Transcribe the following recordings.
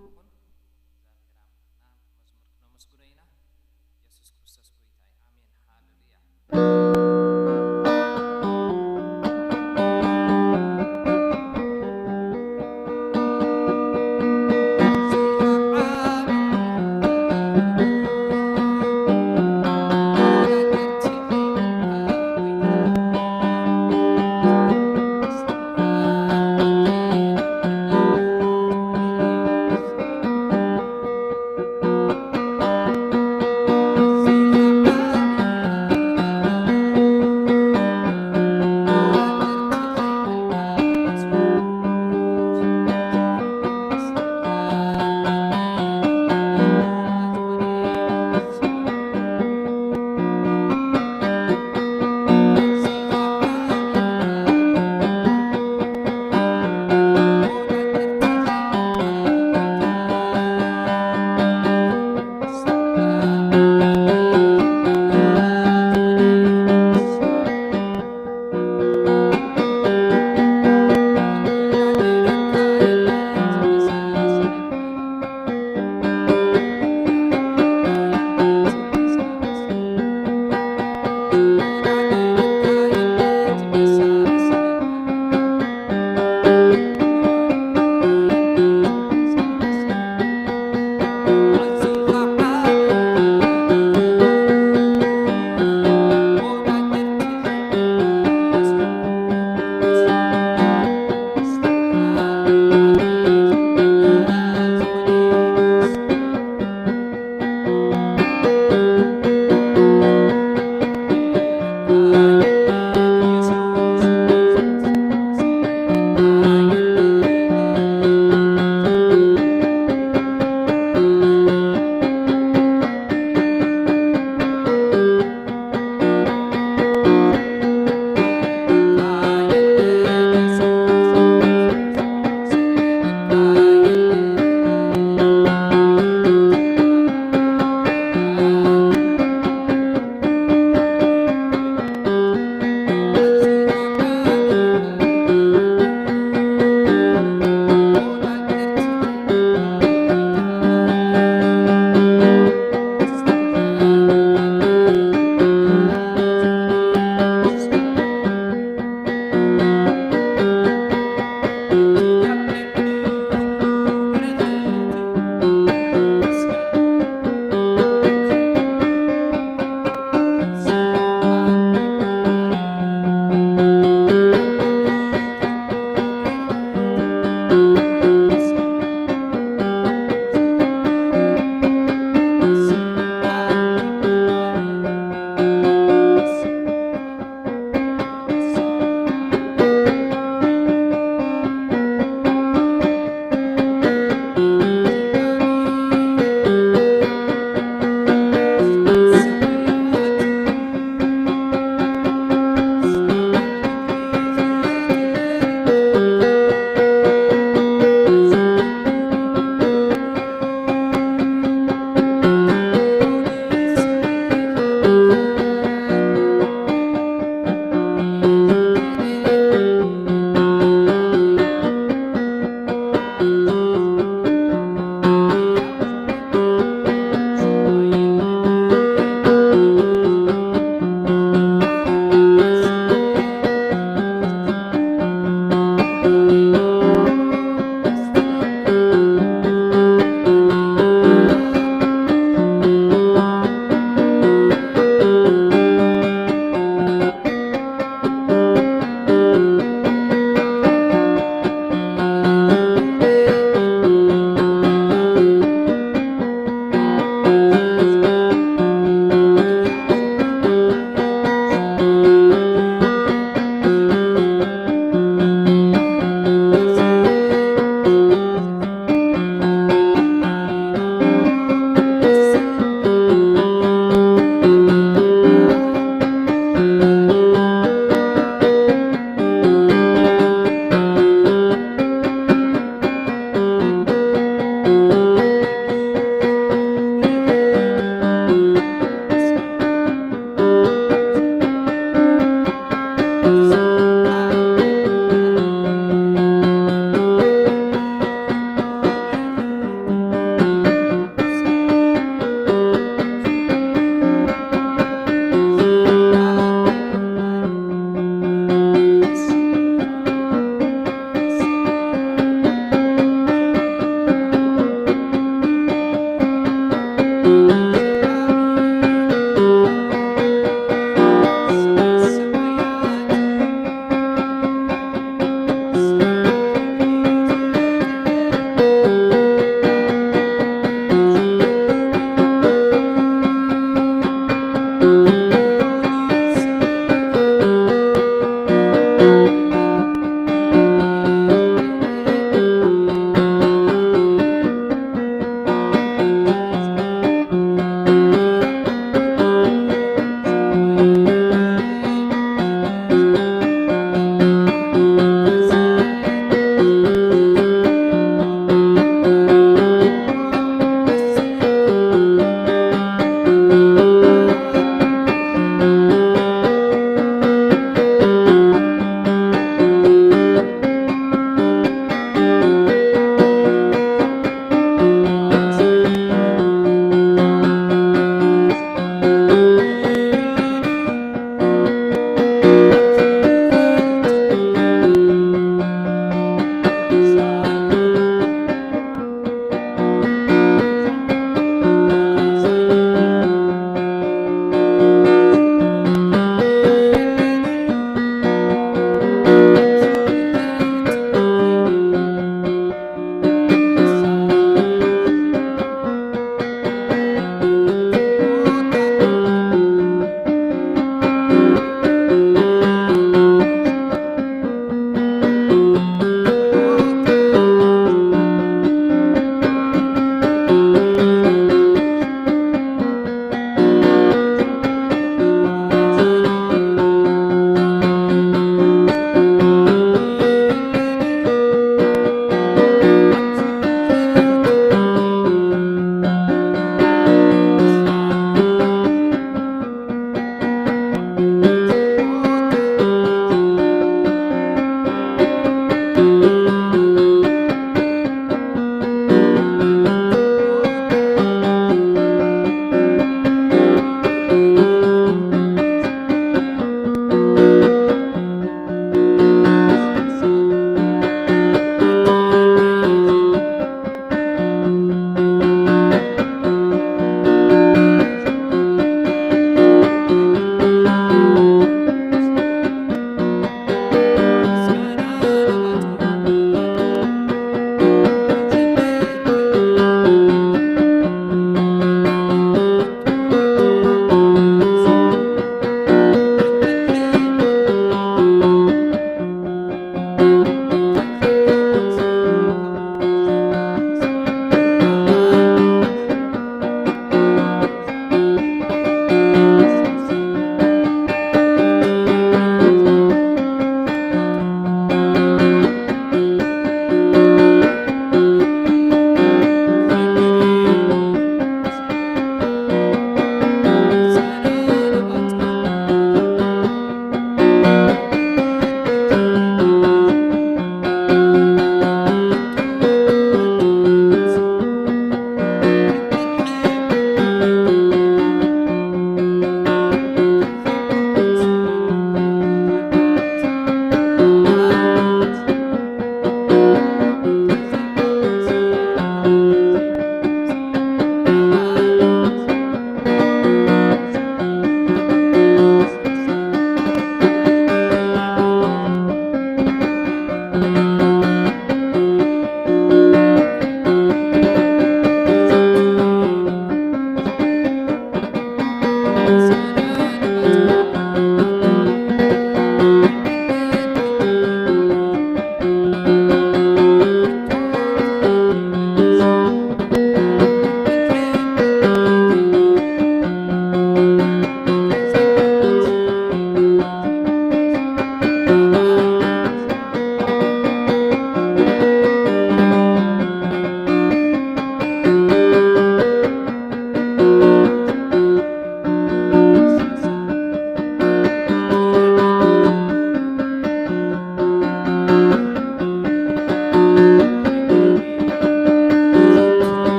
ይኹን። እግዚኣብሔር ኣምላኽና መዝሙር ክነመስግኖ ኢና። የሱስ ክርስቶስ ጎይታ እዩ። ኣሜን። ሃሌሉያ።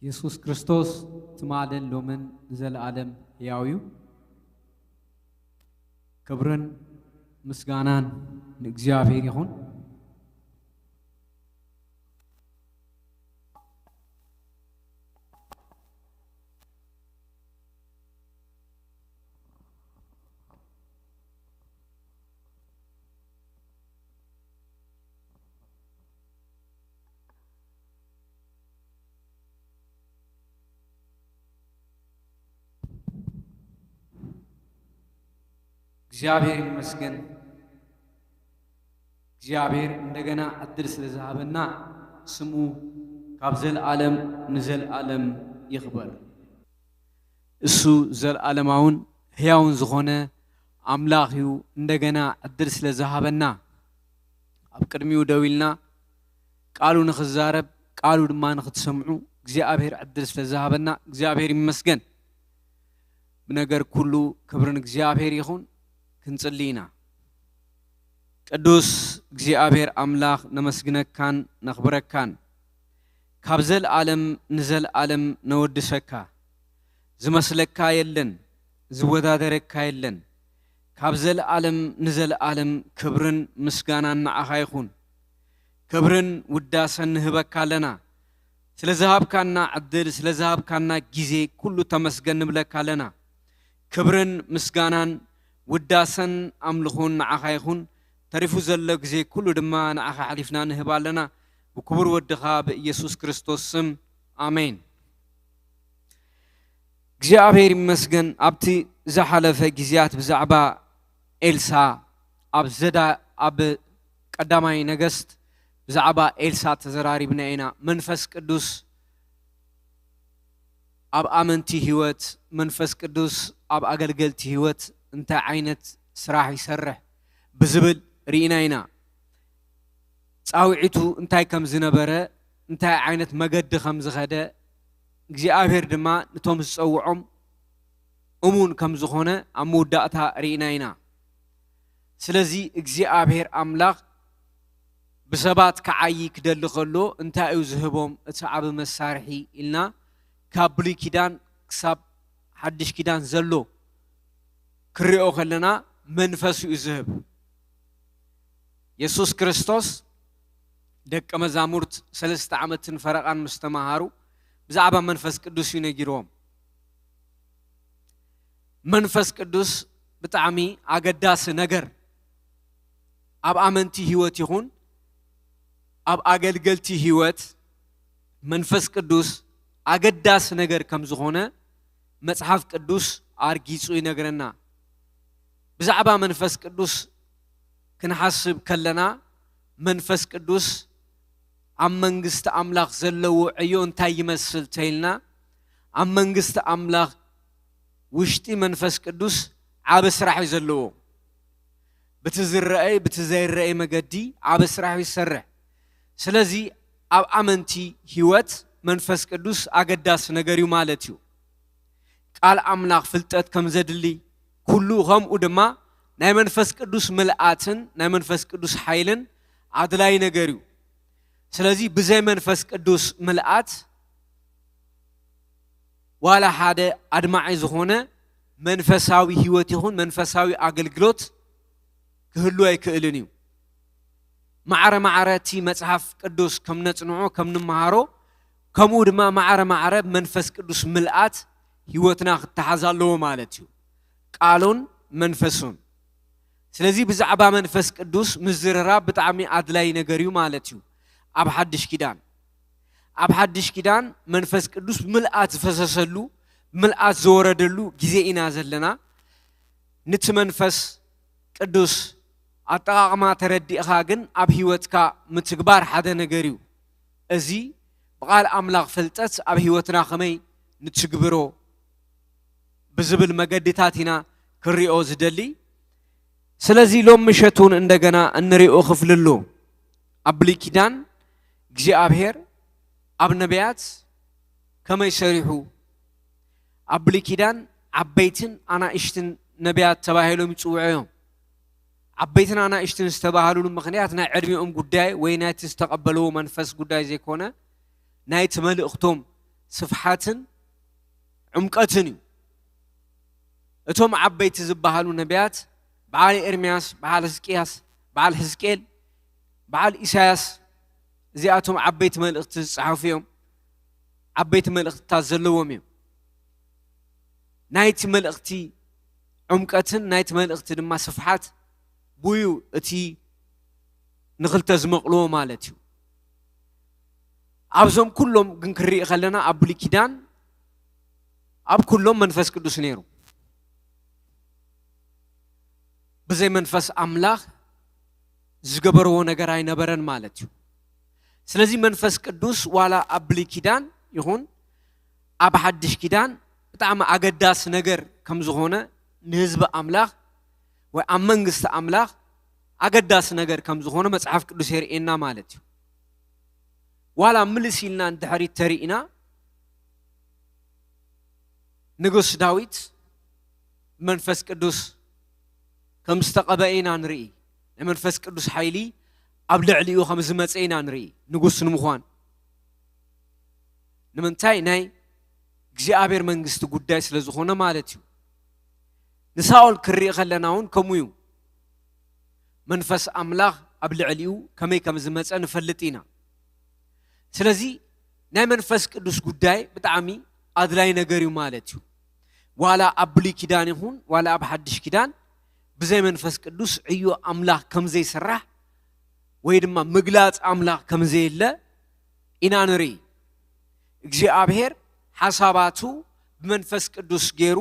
የሱስ ክርስቶስ ትማልን ሎምን ንዘለኣለም ሕያው እዩ። ክብርን ምስጋናን ንእግዚኣብሔር ይኹን። እግዚኣብሔር ይመስገን። እግዚኣብሔር እንደገና ዕድል ስለ ዝሃበና ስሙ ካብ ዘልኣለም ንዘልኣለም ይኽበር። እሱ ዘልኣለማውን ሕያውን ዝኾነ ኣምላኽ እዩ። እንደገና ዕድል ስለ ዝሃበና ኣብ ቅድሚኡ ደው ኢልና ቃሉ ንኽዛረብ ቃሉ ድማ ንኽትሰምዑ እግዚኣብሔር ዕድል ስለ ዝሃበና እግዚኣብሔር ይመስገን። ብነገር ኩሉ ክብሪ ንእግዚኣብሔር ይኹን። ክንጽሊ ኢና። ቅዱስ እግዚኣብሔር ኣምላኽ ነመስግነካን ነኽብረካን። ካብ ዘልኣለም ንዘልኣለም ነወድሰካ። ዝመስለካ የለን፣ ዝወዳደረካ የለን። ካብ ዘልኣለም ንዘልኣለም ክብርን ምስጋናን ንዓኻ ይኹን። ክብርን ውዳሰን ንህበካ ኣለና። ስለ ዝሃብካና ዕድል፣ ስለ ዝሃብካና ግዜ ኩሉ ተመስገን ንብለካ ኣለና። ክብርን ምስጋናን ውዳሰን ኣምልኾን ንዓኻ ይኹን። ተሪፉ ዘሎ ግዜ ኩሉ ድማ ንዓኻ ኣሕሊፍና ንህብ ኣለና። ብክቡር ወድኻ ብኢየሱስ ክርስቶስ ስም ኣሜን። እግዚኣብሔር ይመስገን። ኣብቲ ዝሓለፈ ግዜያት ብዛዕባ ኤልሳ ኣብ ዘዳ-፣ ኣብ ቀዳማይ ነገስት ብዛዕባ ኤልሳ ተዘራሪብና ኢና። መንፈስ ቅዱስ ኣብ ኣመንቲ ህይወት፣ መንፈስ ቅዱስ ኣብ ኣገልገልቲ ህይወት እንታይ ዓይነት ስራሕ ይሰርሕ ብዝብል ርኢና ኢና። ጻውዒቱ እንታይ ከም ዝነበረ፣ እንታይ ዓይነት መገዲ ከም ዝኸደ፣ እግዚኣብሔር ድማ ነቶም ዝጸውዖም እሙን ከም ዝኾነ ኣብ መወዳእታ ርኢና ኢና። ስለዚ እግዚኣብሔር ኣምላኽ ብሰባት ክዓዪ ክደሊ ከሎ እንታይ እዩ ዝህቦም እቲ ዓቢ መሳርሒ ኢልና ካብ ብሉይ ኪዳን ክሳብ ሓድሽ ኪዳን ዘሎ ክንሪኦ ከለና መንፈስ እዩ ዝህብ። የሱስ ክርስቶስ ደቀ መዛሙርት ሰለስተ ዓመትን ፈረቓን ምስ ተማሃሩ ብዛዕባ መንፈስ ቅዱስ እዩ ነጊርዎም። መንፈስ ቅዱስ ብጣዕሚ ኣገዳሲ ነገር ኣብ ኣመንቲ ህይወት ይኹን ኣብ ኣገልገልቲ ህይወት መንፈስ ቅዱስ ኣገዳሲ ነገር ከም ዝኾነ መጽሓፍ ቅዱስ ኣርጊጹ ይነግረና። ብዛዕባ መንፈስ ቅዱስ ክንሓስብ ከለና መንፈስ ቅዱስ ኣብ መንግስቲ ኣምላኽ ዘለዎ ዕዮ እንታይ ይመስል ተይልና ኣብ መንግስቲ ኣምላኽ ውሽጢ መንፈስ ቅዱስ ዓቢ ስራሕ እዩ ዘለዎ። ብቲ ዝረኣይ ብቲ ዘይረኣይ መገዲ ዓቢ ስራሕ እዩ ዝሰርሕ። ስለዚ ኣብ ኣመንቲ ህይወት መንፈስ ቅዱስ ኣገዳሲ ነገር እዩ ማለት እዩ። ቃል ኣምላኽ ፍልጠት ከም ዘድሊ ኩሉ ከምኡ ድማ ናይ መንፈስ ቅዱስ ምልኣትን ናይ መንፈስ ቅዱስ ሓይልን ኣድላይ ነገር እዩ። ስለዚ ብዘይ መንፈስ ቅዱስ ምልኣት ዋላ ሓደ ኣድማዒ ዝኾነ መንፈሳዊ ህይወት ይኹን መንፈሳዊ ኣገልግሎት ክህሉ ኣይክእልን እዩ። ማዕረ ማዕረ እቲ መጽሓፍ ቅዱስ ከም ነጽንዖ ከም ንመሃሮ ከምኡ ድማ ማዕረ ማዕረ መንፈስ ቅዱስ ምልኣት ህይወትና ክተሓዝ ኣለዎ ማለት እዩ። ቃሉን መንፈሱን። ስለዚ ብዛዕባ መንፈስ ቅዱስ ምዝርራብ ብጣዕሚ ኣድላይ ነገር እዩ ማለት እዩ። ኣብ ሓድሽ ኪዳን ኣብ ሓድሽ ኪዳን መንፈስ ቅዱስ ብምልኣት ዝፈሰሰሉ ብምልኣት ዝወረደሉ ግዜ ኢና ዘለና። ንቲ መንፈስ ቅዱስ ኣጠቓቕማ ተረዲእኻ ግን ኣብ ህይወትካ ምትግባር ሓደ ነገር እዩ። እዚ ብቓል ኣምላኽ ፍልጠት ኣብ ህይወትና ከመይ ንትግብሮ ብዝብል መገድታት ኢና ክንሪኦ ዝደሊ። ስለዚ ሎም ምሸት እውን እንደገና እንሪኦ ክፍልሉ ኣብ ብሉይ ኪዳን እግዚኣብሔር ኣብ ነቢያት ከመይ ሰሪሑ ኣብ ብሉይ ኪዳን ዓበይትን ኣናእሽትን ነቢያት ተባሂሎም ይፅውዑ እዮም። ዓበይትን ኣናእሽትን ዝተባህሉሉ ምኽንያት ናይ ዕድሚኦም ጉዳይ ወይ ናይቲ ዝተቐበልዎ መንፈስ ጉዳይ ዘይኮነ ናይቲ መልእኽቶም ስፍሓትን ዕምቀትን እዩ። እቶም ዓበይቲ ዝበሃሉ ነቢያት፣ በዓል ኤርምያስ፣ በዓል ህዝቅያስ፣ በዓል ህዝቅኤል፣ በዓል ኢሳያስ፣ እዚኣቶም ዓበይቲ መልእኽቲ ዝጸሓፉ እዮም። ዓበይቲ መልእኽትታት ዘለዎም እዮም። ናይቲ መልእኽቲ ዕምቀትን ናይቲ መልእኽቲ ድማ ስፍሓት ብዩ እቲ ንኽልተ ዝመቕልዎ ማለት እዩ። ኣብዞም ኩሎም ግን ክንርኢ ከለና ኣብ ብሉይ ኪዳን ኣብ ኩሎም መንፈስ ቅዱስ ነይሩ። ብዘይ መንፈስ ኣምላኽ ዝገበርዎ ነገር ኣይነበረን ማለት እዩ። ስለዚ መንፈስ ቅዱስ ዋላ ኣብ ብሉይ ኪዳን ይኹን ኣብ ሓድሽ ኪዳን ብጣዕሚ ኣገዳሲ ነገር ከም ዝኾነ ንህዝቢ ኣምላኽ ወይ ኣብ መንግስቲ ኣምላኽ ኣገዳሲ ነገር ከም ዝኾነ መጽሓፍ ቅዱስ የርእየና ማለት እዩ። ዋላ ምልስ ኢልና ንድሕሪት ተሪእና ንጉስ ዳዊት መንፈስ ቅዱስ ከም ዝተቐበአ ኢና ንርኢ። ናይ መንፈስ ቅዱስ ሓይሊ ኣብ ልዕሊኡ ከም ዝመጸ ኢና ንርኢ። ንጉስ ንምዃን ንምንታይ? ናይ እግዚኣብሔር መንግስቲ ጉዳይ ስለ ዝኾነ ማለት እዩ። ንሳኦል ክርኢ ከለና እውን ከምኡ እዩ። መንፈስ ኣምላኽ ኣብ ልዕሊኡ ከመይ ከም ዝመጸ ንፈልጥ ኢና። ስለዚ ናይ መንፈስ ቅዱስ ጉዳይ ብጣዕሚ ኣድላይ ነገር እዩ ማለት እዩ። ዋላ ኣብ ብሉይ ኪዳን ይኹን ዋላ ኣብ ሓድሽ ኪዳን ብዘይ መንፈስ ቅዱስ ዕዮ ኣምላኽ ከም ዘይስራሕ ወይ ድማ ምግላጽ ኣምላኽ ከም ዘየለ ኢና ንርኢ። እግዚኣብሔር ሓሳባቱ ብመንፈስ ቅዱስ ገይሩ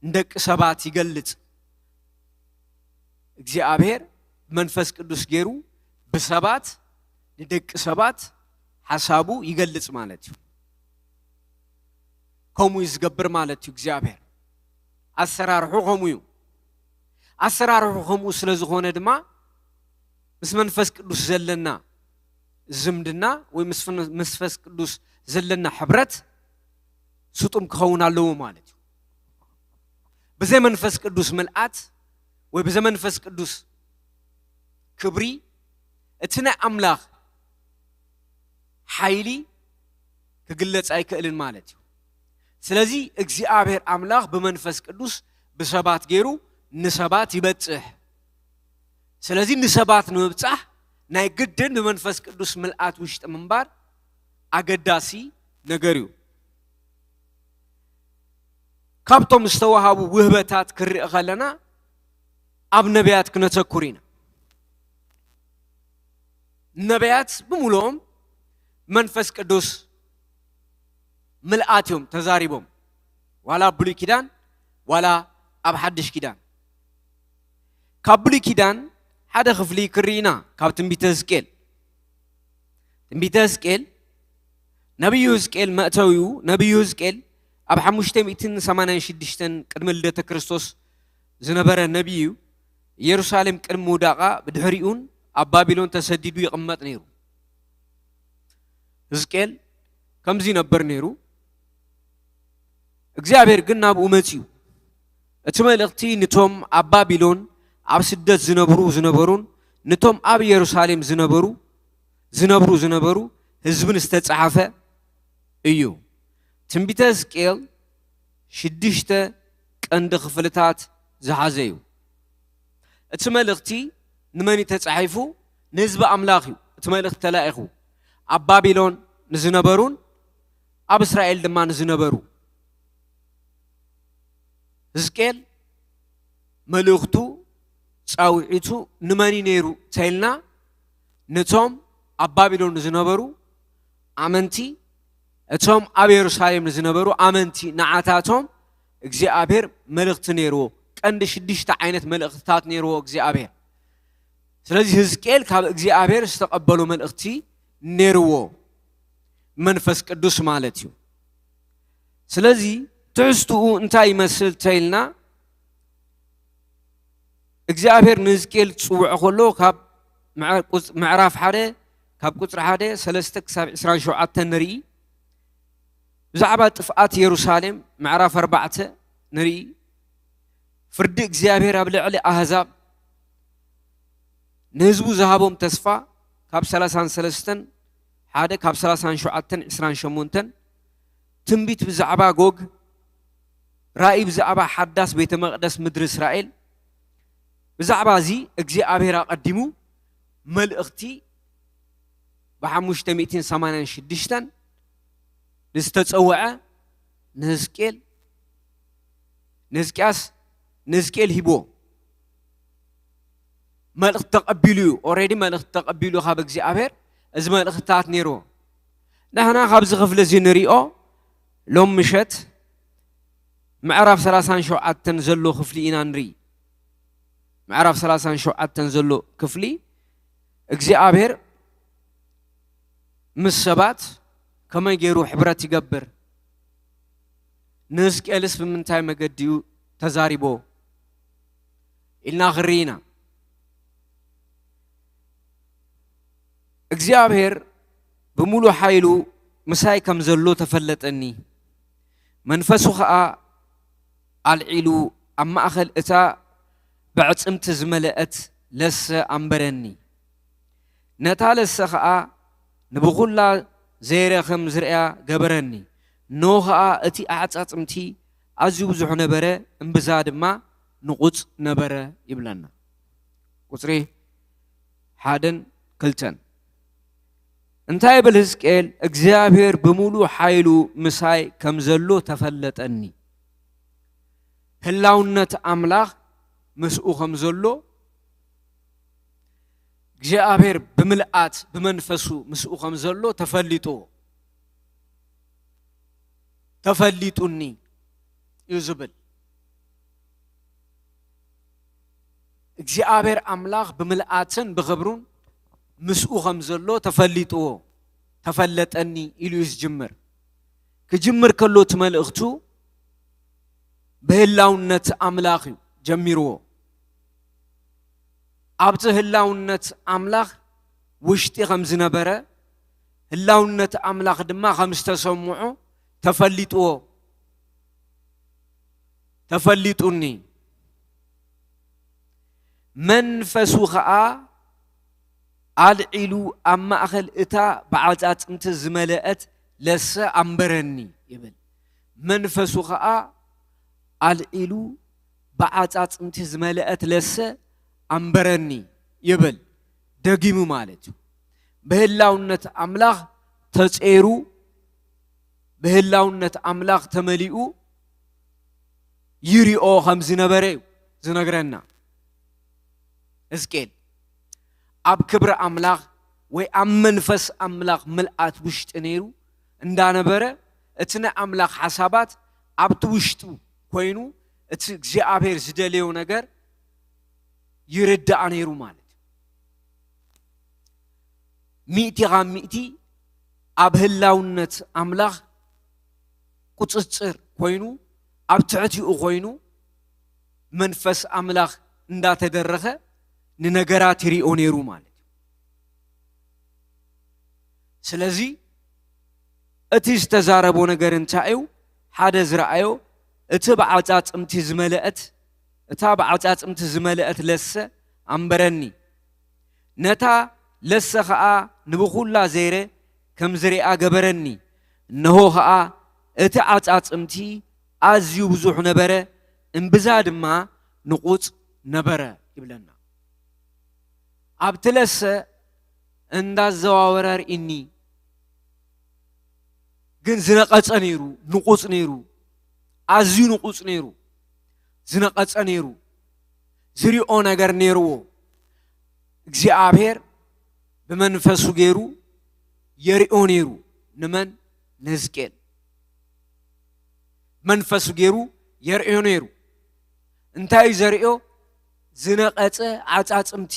ንደቂ ሰባት ይገልጽ። እግዚኣብሔር ብመንፈስ ቅዱስ ገይሩ ብሰባት ንደቂ ሰባት ሓሳቡ ይገልጽ ማለት እዩ። ከምኡ እዩ ዝገብር ማለት እዩ እግዚኣብሔር። ኣሰራርሑ ከምኡ እዩ። ኣሰራርሑ ከምኡ ስለ ዝኾነ ድማ ምስ መንፈስ ቅዱስ ዘለና ዝምድና ወይ ምስ ፈን-፣ መንፈስ ቅዱስ ዘለና ሕብረት ስጡም ክኸውን ኣለዎ ማለት እዩ። ብዘይ መንፈስ ቅዱስ ምልኣት ወይ ብዘይ መንፈስ ቅዱስ ክብሪ እቲ ናይ ኣምላኽ ሓይሊ ክግለጽ ኣይክእልን ማለት እዩ። ስለዚ እግዚኣብሔር ኣምላኽ ብመንፈስ ቅዱስ ብሰባት ገይሩ ንሰባት ይበጽሕ። ስለዚ ንሰባት ንምብጻሕ ናይ ግድን ብመንፈስ ቅዱስ ምልኣት ውሽጢ ምንባር ኣገዳሲ ነገር እዩ። ካብቶም ዝተዋሃቡ ውህበታት ክርኢ ከለና ኣብ ነቢያት ክነተኩር ኢና። ነቢያት ብምሉኦም መንፈስ ቅዱስ ምልኣት እዮም ተዛሪቦም፣ ዋላ ኣብ ብሉይ ኪዳን ዋላ ኣብ ሓድሽ ኪዳን። ካብ ብሉይ ኪዳን ሓደ ክፍሊ ክርኢ ኢና፣ ካብ ትንቢተ ህዝቅኤል። ትንቢተ ህዝቅኤል፣ ነቢዩ ህዝቅኤል መእተዊኡ፣ ነቢዩ ህዝቅኤል ኣብ ሓሙሽተ ሚእትን ሰማንያን ሽዱሽተን ቅድሚ ልደተ ክርስቶስ ዝነበረ ነቢይ እዩ። ኢየሩሳሌም ቅድሚ ምውዳቓ ብድሕሪኡን ኣብ ባቢሎን ተሰዲዱ ይቕመጥ ነይሩ። ህዝቅኤል ከምዚ ይነብር ነይሩ። እግዚኣብሔር ግን ናብኡ መጺኡ። እቲ መልእኽቲ ንቶም ኣብ ባቢሎን ኣብ ስደት ዝነብሩ ዝነበሩን ንቶም ኣብ ኢየሩሳሌም ዝነበሩ ዝነብሩ ዝነበሩ ህዝብን ዝተጻሕፈ እዩ። ትንቢተ ህዝቅኤል ሽዱሽተ ቀንዲ ክፍልታት ዝሓዘ እዩ። እቲ መልእኽቲ ንመን እዩ ተጻሒፉ? ንህዝቢ ኣምላኽ እዩ እቲ መልእኽቲ ተላኢኹ። ኣብ ባቢሎን ንዝነበሩን ኣብ እስራኤል ድማ ንዝነበሩ። ህዝቅኤል መልእኽቱ ጻውዒቱ ንመን እዩ ነይሩ ተኢልና፣ ነቶም ኣብ ባቢሎን ንዝነበሩ ኣመንቲ፣ እቶም ኣብ የሩሳሌም ንዝነበሩ ኣመንቲ ንዓታቶም እግዚኣብሔር መልእኽቲ ነይርዎ። ቀንዲ ሽዱሽተ ዓይነት መልእኽትታት ነይርዎ እግዚኣብሔር። ስለዚ ህዝቅኤል ካብ እግዚኣብሔር ዝተቐበሎ መልእኽቲ ነይርዎ፣ መንፈስ ቅዱስ ማለት እዩ። ስለዚ ትሕዝትኡ እንታይ ይመስል ተኢልና፣ እግዚኣብሔር ንህዝቅኤል ዝጽውዖ ከሎ ካብ ምዕ-፣ ቁጽ-፣ ምዕራፍ ሓደ ካብ ቁጽሪ ሓደ፣ ሰለስተ ክሳብ ዕስራን ሸውዓተን ንርኢ። ብዛዕባ ጥፍኣት የሩሳሌም ምዕራፍ ኣርባዕተ ንርኢ። ፍርዲ እግዚኣብሔር ኣብ ልዕሊ ኣህዛብ፣ ንህዝቡ ዝሃቦም ተስፋ ካብ ሰላሳን ሰለስተን ሓደ፣ ካብ ሰላሳን ሸውዓተን ዕስራን ሸሞንተን ትንቢት ብዛዕባ ጎግ፣ ራእይ ብዛዕባ ሓዳስ ቤተ መቕደስ ምድሪ እስራኤል፣ ብዛዕባ እዚ እግዚኣብሔር ኣቐዲሙ መልእኽቲ ብሓሙሽተ ሚእትን ሰማንያን ሽዱሽተን ንዝተጸውዐ ንህዝቅኤል፣ ንህዝቅያስ፣ ንህዝቅኤል ሂብዎ። መልእኽቲ ተቐቢሉ እዩ። ኦሬዲ መልእኽቲ ተቐቢሉ ካብ እግዚኣብሔር እዚ መልእኽትታት ነይርዎ። ንሕና ካብዚ ክፍሊ እዚ ንሪኦ ሎም ምሸት ምዕራፍ ሰላሳን ሸውዓተን ዘሎ ክፍሊ ኢና ንርኢ። ምዕራፍ ሰላሳን ሸውዓተን ዘሎ ክፍሊ እግዚኣብሔር ምስ ሰባት ከመይ ገይሩ ሕብረት ይገብር፣ ንህዝቅኤልስ ብምንታይ መገዲ እዩ ተዛሪቦ ኢልና ክርኢ ኢና። እግዚኣብሔር ብምሉእ ሓይሉ ምሳይ ከም ዘሎ ተፈለጠኒ፣ መንፈሱ ኸኣ ኣልዒሉ ኣብ ማእከል እታ ብዕጽምቲ ዝመልአት ለሰ ኣንበረኒ። ነታ ለሰ ኸኣ ንብኹላ ዘይረ ከም ዝርእያ ገበረኒ። እንሆ ኸኣ እቲ ኣዕጻጽምቲ ኣዝዩ ብዙሕ ነበረ፣ እምብዛ ድማ ንቑጽ ነበረ ይብለና። ቁጽሪ ሓደን ክልተን እንታይ ይብል ህዝቅኤል? እግዚኣብሔር ብምሉእ ሓይሉ ምሳይ ከም ዘሎ ተፈለጠኒ። ህላውነት ኣምላኽ ምስኡ ከም ዘሎ እግዚኣብሔር ብምልኣት ብመንፈሱ ምስኡ ከም ዘሎ ተፈሊጡ፣ ተፈሊጡኒ እዩ ዝብል። እግዚኣብሔር ኣምላኽ ብምልኣትን ብኽብሩን ምስኡ ከም ዘሎ ተፈሊጥዎ፣ ተፈለጠኒ ኢሉ እዩ ዝጅምር። ክጅምር ከሎ እቲ መልእኽቱ ብህላውነት ኣምላኽ እዩ ጀሚርዎ። ኣብቲ ህላውነት ኣምላኽ ውሽጢ ከም ዝነበረ፣ ህላውነት ኣምላኽ ድማ ከም ዝተሰምዖ ተፈሊጥዎ፣ ተፈሊጡኒ። መንፈሱ ኸኣ ኣልዒሉ ኣብ ማእከል እታ ብዓጻጽምቲ ዝመልአት ለሰ ኣንበረኒ ይብል። መንፈሱ ኸኣ ኣልዒሉ ብዓጻጽምቲ ዝመልአት ለሰ ኣንበረኒ ይብል። ደጊሙ ማለት እዩ። ብህላውነት ኣምላኽ ተጼሩ፣ ብህላውነት ኣምላኽ ተመሊኡ ይሪኦ ከም ዝነበረ እዩ ዝነግረና። ሕዝቅኤል ኣብ ክብሪ ኣምላኽ ወይ ኣብ መንፈስ ኣምላኽ ምልኣት ውሽጢ ነይሩ እንዳነበረ፣ እቲ ናይ ኣምላኽ ሓሳባት ኣብቲ ውሽጡ ኮይኑ፣ እቲ እግዚኣብሔር ዝደለዮ ነገር ይርዳእ ነይሩ ማለት እዩ። ሚእቲ ካብ ሚእቲ ኣብ ህላውነት ኣምላኽ ቁጽጽር ኮይኑ፣ ኣብ ትሕቲኡ ኮይኑ፣ መንፈስ ኣምላኽ እንዳተደረኸ ንነገራት ይሪኦ ነይሩ ማለት እዩ። ስለዚ እቲ ዝተዛረቦ ነገር እንታይ እዩ? ሓደ ዝረኣዮ፣ እቲ ብዓጻጽምቲ ዝመልአት፣ እታ ብዓጻጽምቲ ዝመልአት ለሰ ኣንበረኒ። ነታ ለሰ ኸኣ ንብኹላ ዘይረ ከም ዝሪኣ ገበረኒ። እንሆ ኸኣ እቲ ዓጻጽምቲ ኣዝዩ ብዙሕ ነበረ፣ እምብዛ ድማ ንቑጽ ነበረ ይብለና። ኣብቲ ለሰ እንዳዘዋወረ ርኢኒ፣ ግን ዝነቐጸ ነይሩ፣ ንቑጽ ነይሩ፣ ኣዝዩ ንቑጽ ነይሩ፣ ዝነቐጸ ነይሩ፣ ዝሪኦ ነገር ነይርዎ። እግዚኣብሔር ብመንፈሱ ገይሩ የሪኦ ነይሩ። ንመን? ንሕዝቅኤል። መንፈሱ ገይሩ የርእዮ ነይሩ። እንታይ እዩ ዘርእዮ? ዝነቐጸ ዓጻጽምቲ፣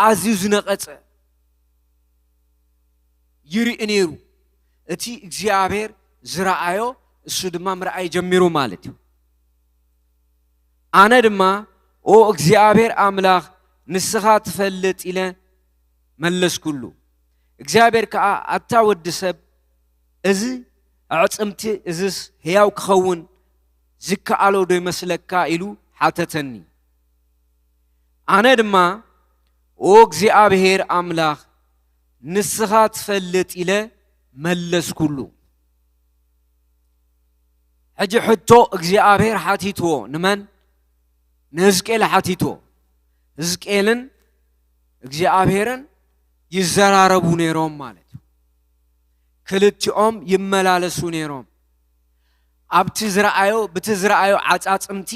ኣዝዩ ዝነቐጸ ይርኢ ነይሩ። እቲ እግዚኣብሔር ዝረኣዮ እሱ ድማ ምርኣይ ጀሚሩ ማለት እዩ። ኣነ ድማ፣ ኦ እግዚኣብሔር ኣምላኽ፣ ንስኻ ትፈልጥ ኢለ መለስኩሉ። እግዚኣብሔር ከኣ፣ ኣታ ወዲ ሰብ፣ እዚ ኣዕጽምቲ እዝስ ህያው ክኸውን ዝከኣሎ ዶ ይመስለካ? ኢሉ ሓተተኒ። ኣነ ድማ፣ ኦ እግዚኣብሔር ኣምላኽ፣ ንስኻ ትፈልጥ ኢለ መለስኩሉ። ሕጂ ሕቶ እግዚኣብሔር ሓቲትዎ። ንመን? ንሕዝቅኤል ሓቲትዎ። ሕዝቅኤልን እግዚኣብሔርን ይዘራረቡ ነይሮም ማለት እዩ። ክልቲኦም ይመላለሱ ነይሮም። ኣብቲ ዝረኣዮ፣ ብቲ ዝረኣዮ ዓጻጽምቲ፣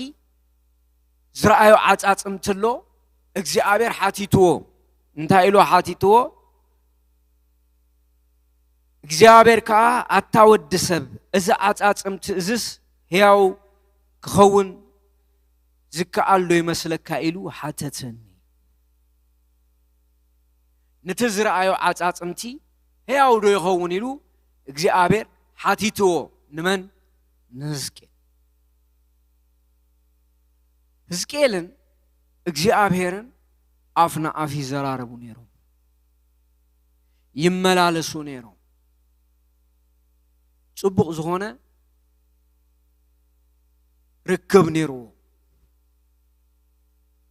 ዝረኣዮ ዓጻጽምቲ ኣሎ፣ እግዚኣብሔር ሓቲትዎ። እንታይ ኢሉ ሓቲትዎ? እግዚኣብሔር ከኣ፣ ኣታ ወዲ ሰብ፣ እዚ ዓጻጽምቲ እዝስ ሕያው ክኸውን ዝከኣል ዶ ይመስለካ? ኢሉ ሓተተኒ። ነቲ ዝረኣዮ ዓጻጽምቲ ሕያው ዶ ይኸውን ኢሉ እግዚኣብሔር ሓቲትዎ። ንመን? ንሕዝቅኤል። ሕዝቅኤልን እግዚኣብሔርን ኣፍ ንኣፍ ይዘራረቡ ነይሮም፣ ይመላለሱ ነይሮም። ጽቡቕ ዝኾነ ርክብ ነይርዎ።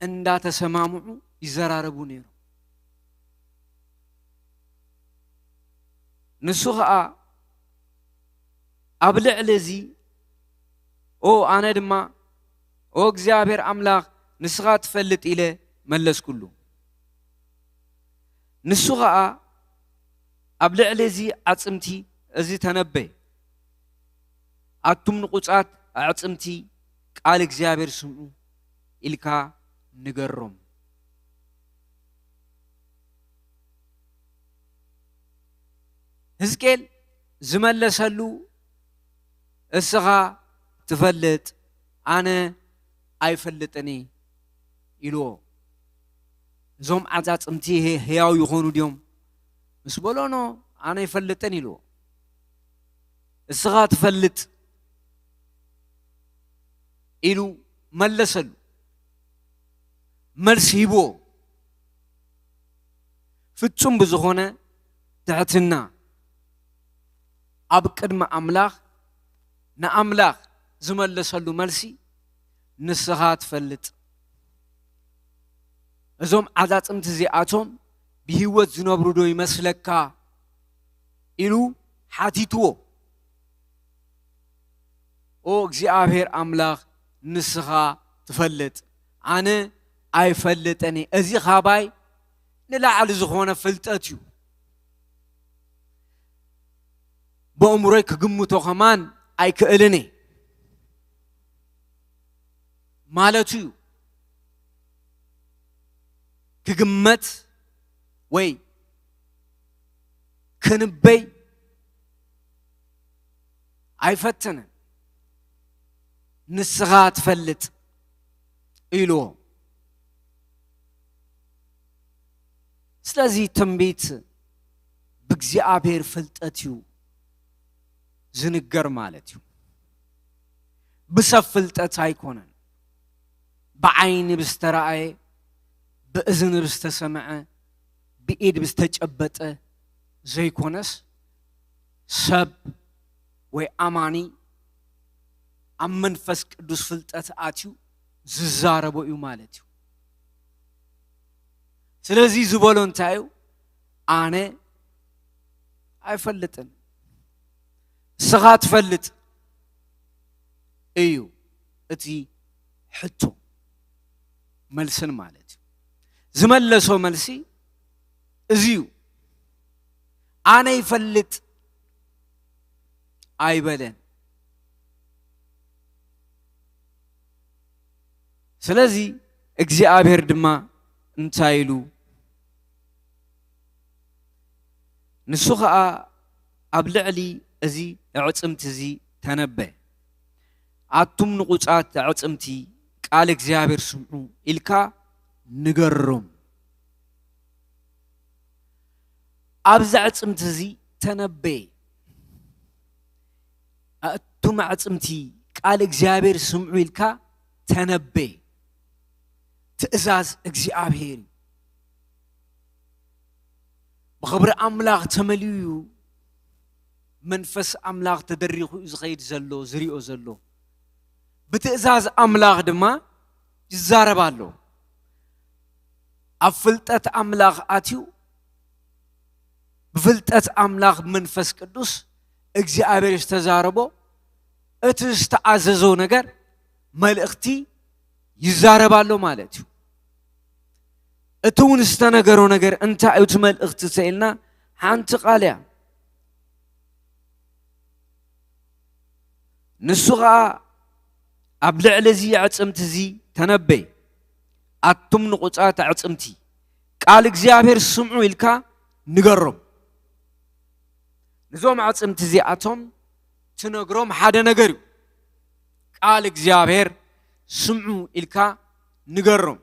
እንዳተሰማምዑ ይዘራረቡ ነይሮም። ንሱ ኸኣ ኣብ ልዕሊ እዚ፣ ኦ፣ ኣነ ድማ፣ ኦ እግዚኣብሔር ኣምላኽ፣ ንስኻ ትፈልጥ፣ ኢለ መለስኩሉ። ንሱ ኸኣ ኣብ ልዕሊ እዚ ኣዕጽምቲ እዚ ተነበየ። ኣቱም ንቑጻት ኣዕጽምቲ፣ ቃል እግዚኣብሔር ስምዑ ኢልካ ንገሮም። ሕዝቅኤል ዝመለሰሉ፣ እስኻ ትፈልጥ፣ ኣነ ኣይፈልጥን እየ ኢልዎ። እዞም ዓጻጽምቲ ህያው ይኾኑ ድዮም ምስ በሎ፣ ኖ፣ ኣነ ኣይፈልጥን ኢልዎ። እስኻ ትፈልጥ ኢሉ መለሰሉ። መልሲ ሂብዎ። ፍጹም ብዝኾነ ትሕትና ኣብ ቅድሚ ኣምላኽ ንኣምላኽ ዝመለሰሉ መልሲ፣ ንስኻ ትፈልጥ። እዞም ዓጻጽምቲ እዚኣቶም ብህይወት ዝነብሩ ዶ ይመስለካ? ኢሉ ሓቲትዎ። ኦ እግዚኣብሔር ኣምላኽ፣ ንስኻ ትፈልጥ፣ ኣነ ኣይፈልጥን እየ። እዚ ኻባይ ንላዕሊ ዝኾነ ፍልጠት እዩ። ብእምሮይ ክግምቶ ኸማን ኣይክእልን እየ ማለቱ እዩ። ክግመት ወይ ክንበይ ኣይፈትንን። ንስኻ ትፈልጥ ኢልዎ። ስለዚ ትንቢት ብእግዚኣብሔር ፍልጠት እዩ ዝንገር ማለት እዩ። ብሰብ ፍልጠት ኣይኮነን። ብዓይኒ ብዝተራእየ፣ ብእዝኒ ብዝተሰምዐ፣ ብኢድ ብዝተጨበጠ ዘይኮነስ፣ ሰብ ወይ ኣማኒ ኣብ መንፈስ ቅዱስ ፍልጠት ኣትዩ ዝዛረቦ እዩ ማለት እዩ። ስለዚ ዝበሎ እንታይ እዩ? ኣነ ኣይፈልጥን፣ ንስኻ ትፈልጥ እዩ እቲ ሕቶ መልስን ማለት እዩ። ዝመለሶ መልሲ እዚ እዩ። ኣነ ይፈልጥ ኣይበለን። ስለዚ እግዚኣብሔር ድማ እንታይ ኢሉ? ንሱ ኸኣ ኣብ ልዕሊ እዚ ኣዕጽምቲ እዚ ተነበ። ኣቱም ንቑጻት ኣዕጽምቲ፣ ቃል እግዚኣብሔር ስምዑ ኢልካ ንገሮም። ኣብዚ ኣዕጽምቲ እዚ ተነበየ። ኣቱም ኣዕጽምቲ፣ ቃል እግዚኣብሔር ስምዑ ኢልካ ተነበየ። ትእዛዝ እግዚኣብሔር እዩ። ብኽብሪ ኣምላኽ ተመልዩ እዩ። መንፈስ ኣምላኽ ተደሪኹ እዩ ዝኸይድ ዘሎ፣ ዝሪኦ ዘሎ። ብትእዛዝ ኣምላኽ ድማ ይዛረብ ኣሎ። ኣብ ፍልጠት ኣምላኽ ኣትዩ፣ ብፍልጠት ኣምላኽ ብመንፈስ ቅዱስ እግዚኣብሔር ዝተዛረቦ እቲ ዝተኣዘዞ ነገር መልእኽቲ ይዛረብ ኣሎ ማለት እዩ። እቲ እውን ዝተነገሮ ነገር እንታይ እዩ? እቲ መልእኽቲ ተኢልና ሓንቲ ቃል እያ። ንሱ ኸኣ ኣብ ልዕሊ እዚ ኣዕጽምቲ እዚ ተነበየ፣ ኣቱም ንቑጻት ኣዕጽምቲ ቃል እግዚኣብሔር ስምዑ ኢልካ ንገሮም። ንዞም ኣዕጽምቲ እዚኣቶም ትነግሮም ሓደ ነገር እዩ። ቃል እግዚኣብሔር ስምዑ ኢልካ ንገሮም።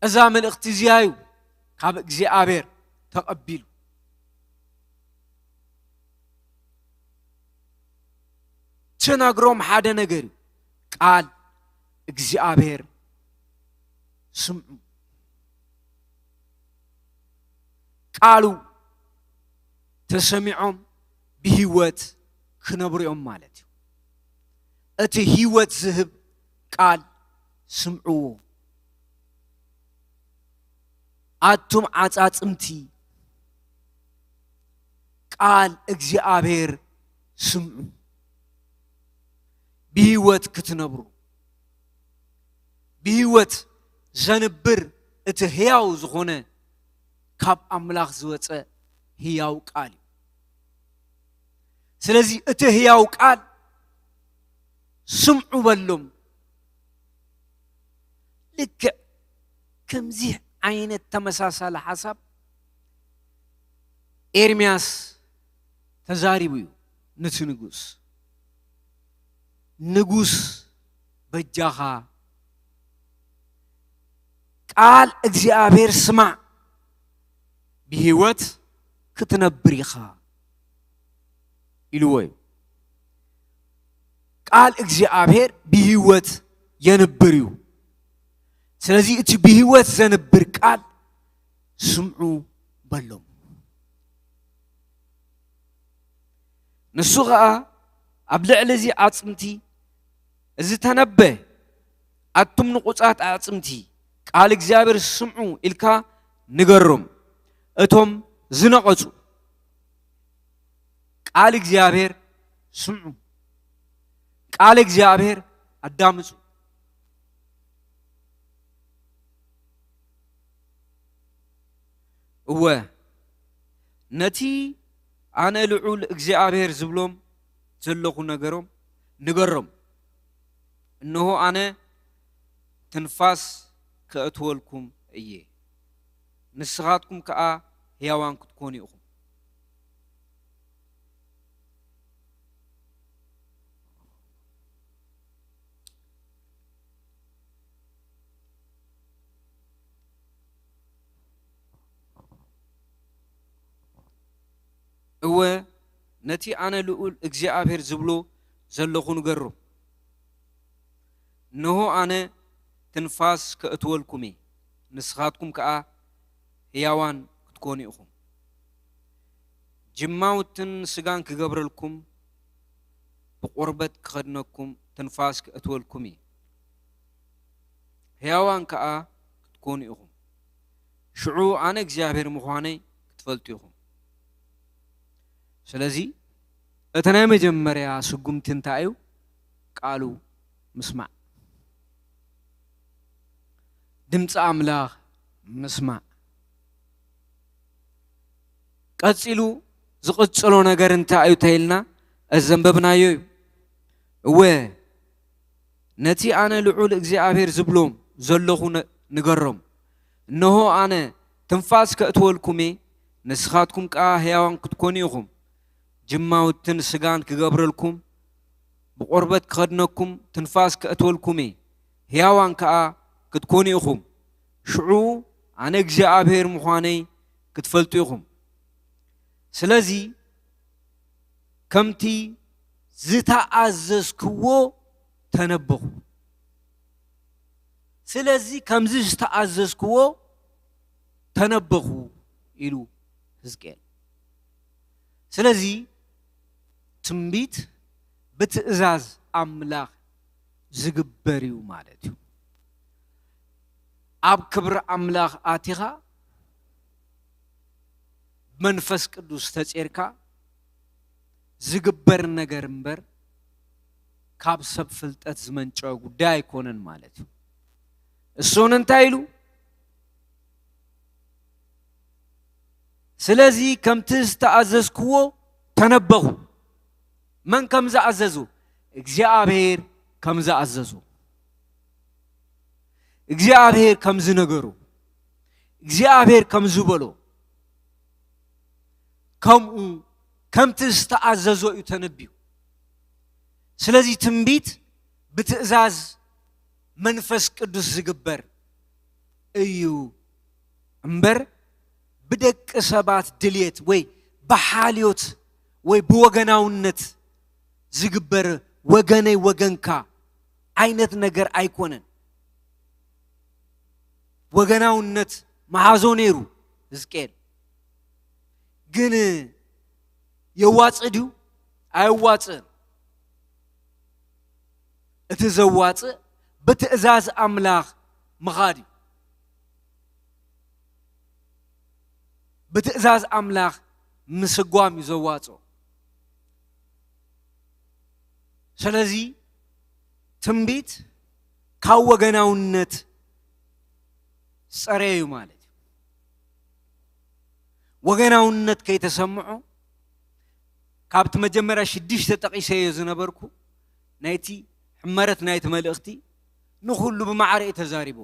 እዛ መልእኽቲ እዚኣ እዩ ካብ እግዚኣብሔር ተቐቢሉ። ትነግሮም ሓደ ነገር እዩ። ቃል እግዚኣብሔር ስምዑ። ቃሉ ተሰሚዖም ብህይወት ክነብሩ እዮም ማለት እዩ። እቲ ህይወት ዝህብ ቃል ስምዕዎ። ኣቱም ዓጻጽምቲ ቃል እግዚኣብሔር ስምዑ። ብህይወት ክትነብሩ፣ ብህይወት ዘንብር እቲ ህያው ዝኾነ ካብ ኣምላኽ ዝወጸ ህያው ቃል እዩ። ስለዚ እቲ ህያው ቃል ስምዑ በሎም። ልክዕ ከምዚ ዓይነት ተመሳሳሊ ሓሳብ ኤርምያስ ተዛሪቡ እዩ ነቲ ንጉስ። ንጉስ በጃኻ ቃል እግዚኣብሔር ስማዕ፣ ብህይወት ክትነብር ኢኻ ኢልዎ እዩ። ቃል እግዚኣብሔር ብህይወት የንብር እዩ። ስለዚ እቲ ብህይወት ዘንብር ቃል ስምዑ በሎም። ንሱ ኸኣ ኣብ ልዕሊ እዚ ኣጽምቲ እዚ ተነበ፣ ኣቱም ንቑጻት ኣዕጽምቲ ቃል እግዚኣብሔር ስምዑ ኢልካ ንገሮም። እቶም ዝነቐጹ ቃል እግዚኣብሔር ስምዑ፣ ቃል እግዚኣብሔር ኣዳምጹ። እወ፣ ነቲ ኣነ ልዑል እግዚኣብሔር ዝብሎም ዘለኹ ነገሮም ንገሮም። እንሆ ኣነ ትንፋስ ከእትወልኩም እየ፣ ንስኻትኩም ከኣ ሕያዋን ክትኮኑ ኢኹም። እወ፣ ነቲ ኣነ ልዑል እግዚኣብሔር ዝብሎ ዘለኹ ንገሮም። እንሆ ኣነ ትንፋስ ከእትወልኩም እየ፣ ንስኻትኩም ከኣ ህያዋን ክትኮኑ ኢኹም። ጅማውትን ስጋን ክገብረልኩም፣ ብቆርበት ክኸድነኩም፣ ትንፋስ ከእትወልኩም እየ። ህያዋን ከኣ ክትኮኑ ኢኹም። ሽዑ ኣነ እግዚኣብሔር ምዃነይ ክትፈልጡ ኢኹም። ስለዚ እቲ ናይ መጀመርያ ስጉምቲ እንታይ እዩ? ቃሉ ምስማዕ። ድምፂ ኣምላኽ ምስማዕ። ቀጺሉ ዝቕጽሎ ነገር እንታይ እዩ ተኢልና፣ እዚ ዘንበብናዮ እዩ። እወ፣ ነቲ ኣነ ልዑል እግዚኣብሔር ዝብሎም ዘለኹ ነ-፣ ንገሮም። እንሆ ኣነ ትንፋስ ከእትወልኩም እየ፣ ንስኻትኩም ከኣ ሕያዋን ክትኮኑ ኢኹም። ጅማውትን ስጋን ክገብረልኩም፣ ብቆርበት ክኸድነኩም፣ ትንፋስ ከእትወልኩም እየ፣ ሕያዋን ከኣ ክትኮኑ ኢኹም። ሽዑ ኣነ እግዚኣብሔር ምዃነይ ክትፈልጡ ኢኹም። ስለዚ ከምቲ ዝተኣዘዝክዎ ተነበኹ። ስለዚ ከምዚ ዝተኣዘዝክዎ ተነበኹ ኢሉ ህዝቅኤል። ስለዚ ትንቢት ብትእዛዝ ኣምላኽ ዝግበር እዩ ማለት እዩ። ኣብ ክብሪ ኣምላኽ ኣቲኻ፣ መንፈስ ቅዱስ ተጼርካ፣ ዝግበር ነገር እምበር ካብ ሰብ ፍልጠት ዝመንጨወ ጉዳይ ኣይኮነን ማለት እዩ። እሱ እውን እንታይ ኢሉ? ስለዚ ከምቲ ዝተኣዘዝክዎ ተነበኹ። መን ከም ዝኣዘዞ? እግዚኣብሔር ከም ዝኣዘዞ። እግዚኣብሔር ከም ዝነገሮ፣ እግዚኣብሔር ከም ዝበሎ፣ ከምኡ ከምቲ ዝተኣዘዞ እዩ ተነብዩ። ስለዚ ትንቢት ብትእዛዝ መንፈስ ቅዱስ ዝግበር እዩ እምበር፣ ብደቂ ሰባት ድልየት ወይ ብሓልዮት ወይ ብወገናውነት ዝግበር፣ ወገነይ ወገንካ ዓይነት ነገር ኣይኮነን። ወገናውነት መሓዞ ነይሩ ሕዝቅኤል። ግን የዋጽእ ድዩ? ኣየዋጽእን። እቲ ዘዋጽእ ብትእዛዝ ኣምላኽ ምኻድ እዩ። ብትእዛዝ ኣምላኽ ምስጓም እዩ ዘዋጽኦ። ስለዚ ትንቢት ካብ ወገናውነት ዝጸረየ እዩ ማለት እዩ። ወገናውነት ከይተሰምዖ፣ ካብቲ መጀመርያ ሽዱሽተ ጠቒሰዮ ዝነበርኩ ናይቲ ሕመረት ናይቲ መልእኽቲ ንኹሉ ብማዕረ እዩ ተዛሪቦ።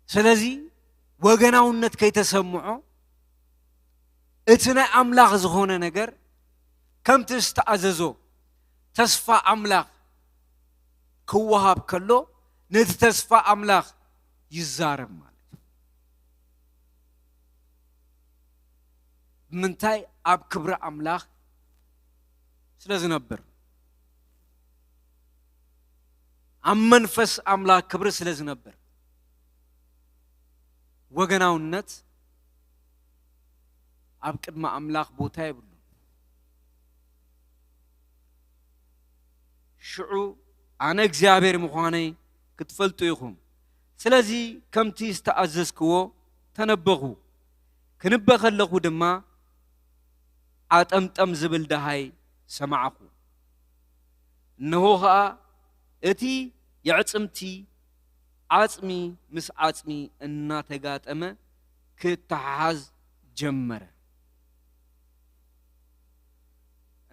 ስለዚ ወገናውነት ከይተሰምዖ፣ እቲ ናይ ኣምላኽ ዝኾነ ነገር ከምቲ ዝተኣዘዞ ተስፋ ኣምላኽ ክወሃብ ከሎ፣ ነቲ ተስፋ ኣምላኽ ይዛረብ ማለት እዩ። ብምንታይ? ኣብ ክብሪ ኣምላኽ ስለ ዝነብር፣ ኣብ መንፈስ ኣምላኽ ክብሪ ስለ ዝነብር፣ ወገናውነት ኣብ ቅድሚ ኣምላኽ ቦታ የብሉን። ሽዑ ኣነ እግዚኣብሔር ምዃነይ ክትፈልጡ ኢኹም። ስለዚ ከምቲ ዝተኣዘዝክዎ ተነበኹ። ክንበ ከለኹ ድማ ዓጠምጠም ዝብል ደሃይ ሰማዕኹ። እነሆ ኸኣ እቲ የዕጽምቲ ዓጽሚ ምስ ዓጽሚ እናተጋጠመ ክተሓሓዝ ጀመረ።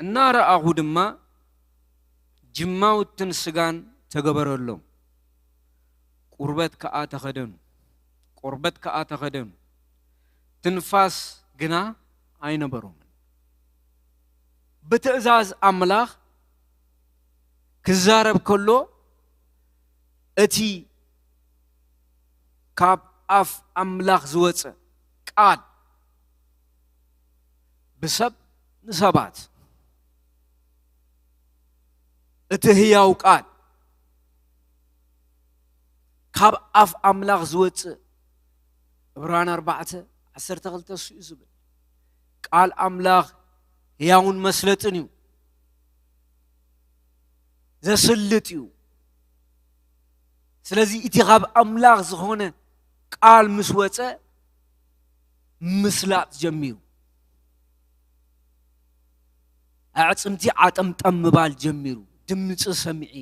እናረኣኹ ድማ ጅማውትን ስጋን ተገበረሎም። ቁርበት ከኣ ተኸደኑ፣ ቆርበት ከኣ ተኸደኑ። ትንፋስ ግና ኣይነበሮምን። ብትእዛዝ ኣምላኽ ክዛረብ ከሎ፣ እቲ ካብ ኣፍ ኣምላኽ ዝወጸ ቃል ብሰብ ንሰባት፣ እቲ ህያው ቃል ካብ ኣፍ ኣምላኽ ዝወጽእ፣ ዕብራን ኣርባዕተ ዓሰርተ ክልተ እሱ እዩ ዝብል። ቃል ኣምላኽ ህያውን መስለጥን እዩ፣ ዘስልጥ እዩ። ስለዚ እቲ ካብ ኣምላኽ ዝኾነ ቃል ምስ ወጸ፣ ምስላጥ ጀሚሩ። ኣዕጽምቲ ዓጠምጠም ምባል ጀሚሩ። ድምጺ ሰምዒ።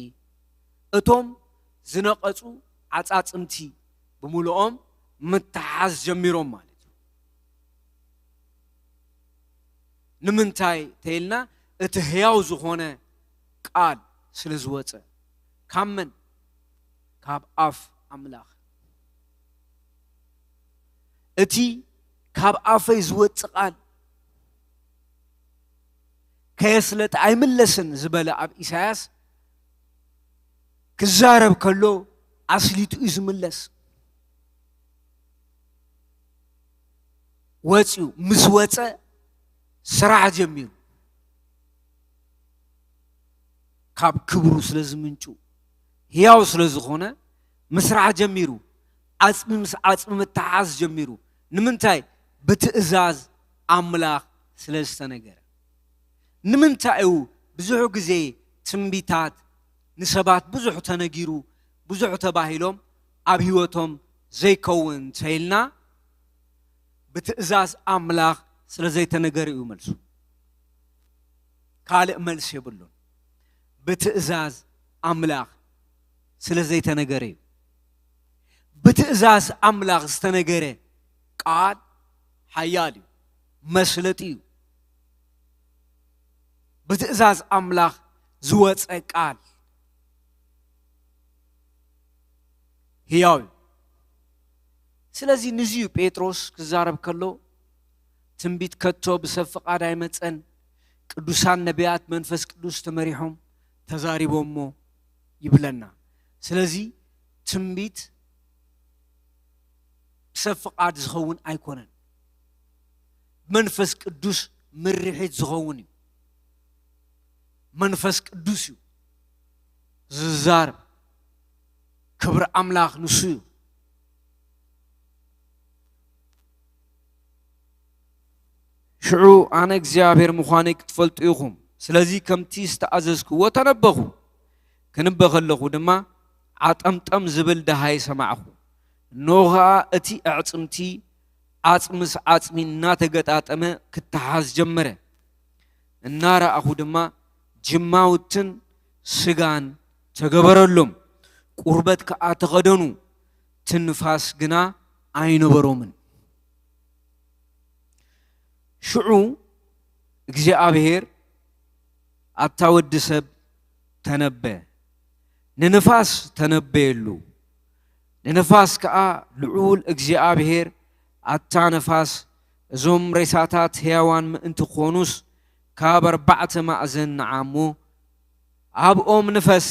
እቶም ዝነቐጹ ዓጻጽምቲ ብምሉኦም ምትሓዝ ጀሚሮም ማለት እዩ። ንምንታይ ተይልና፣ እቲ ህያው ዝኾነ ቃል ስለ ዝወጸ። ካብ መን? ካብ ኣፍ ኣምላኽ። እቲ ካብ ኣፈይ ዝወጽእ ቃል ከየስለጠ ኣይምለስን ዝበለ ኣብ ኢሳያስ ክዛረብ ከሎ ኣስሊጡ እዩ ዝምለስ። ወጽዩ፣ ምስ ወጸ ስራሕ ጀሚሩ። ካብ ክብሩ ስለ ዝምንጩ፣ ህያው ስለ ዝኾነ ምስራሕ ጀሚሩ። ዓጽሚ ምስ ዓጽሚ ምትሓዝ ጀሚሩ። ንምንታይ? ብትእዛዝ ኣምላኽ ስለ ዝተነገረ። ንምንታይ እዩ ብዙሕ ግዜ ትንቢታት ንሰባት ብዙሕ ተነጊሩ፣ ብዙሕ ተባሂሎም ኣብ ህይወቶም ዘይከውን ተይልና? ብትእዛዝ ኣምላኽ ስለ ዘይተነገረ እዩ መልሱ። ካልእ መልሲ የብሉን። ብትእዛዝ ኣምላኽ ስለ ዘይተነገረ እዩ። ብትእዛዝ ኣምላኽ ዝተነገረ ቃል ሓያል እዩ፣ መስለጢ እዩ። ብትእዛዝ ኣምላኽ ዝወፀ ቃል ህያው እዩ። ስለዚ ንዚ እዩ ጴጥሮስ ክዛረብ ከሎ፣ ትንቢት ከቶ ብሰብ ፍቓድ ኣይመጸን፣ ቅዱሳን ነቢያት መንፈስ ቅዱስ ተመሪሖም ተዛሪቦሞ ይብለና። ስለዚ ትንቢት ብሰብ ፍቓድ ዝኸውን ኣይኮነን፣ መንፈስ ቅዱስ ምርሒት ዝኸውን እዩ። መንፈስ ቅዱስ እዩ ዝዛረብ። ክብሪ ኣምላኽ ንሱ እዩ። ሽዑ ኣነ እግዚኣብሔር ምዃነይ ክትፈልጡ ኢኹም። ስለዚ ከምቲ ዝተኣዘዝክዎ ተነበኹ። ክንበ ከለኹ ድማ ዓጠምጠም ዝብል ደሃይ ሰማዕኹ። እንሆ ኸኣ እቲ ኣዕጽምቲ ዓጽምስ ዓጽሚ እናተገጣጠመ ክተሓዝ ጀመረ። እናረኣኹ ድማ ጅማውትን ስጋን ተገበረሎም፣ ቁርበት ከኣ ተኸደኑ፣ ትንፋስ ግና ኣይነበሮምን። ሽዑ እግዚኣብሔር ኣታ ወዲ ሰብ ተነበ፣ ንንፋስ ተነበየሉ። ንንፋስ ከኣ ልዑል እግዚኣብሔር ኣታ ነፋስ እዞም ሬሳታት ሕያዋን ምእንቲ ክኾኑስ ካብ ኣርባዕተ ማእዘን ንዓሞ ኣብኦም ንፈስ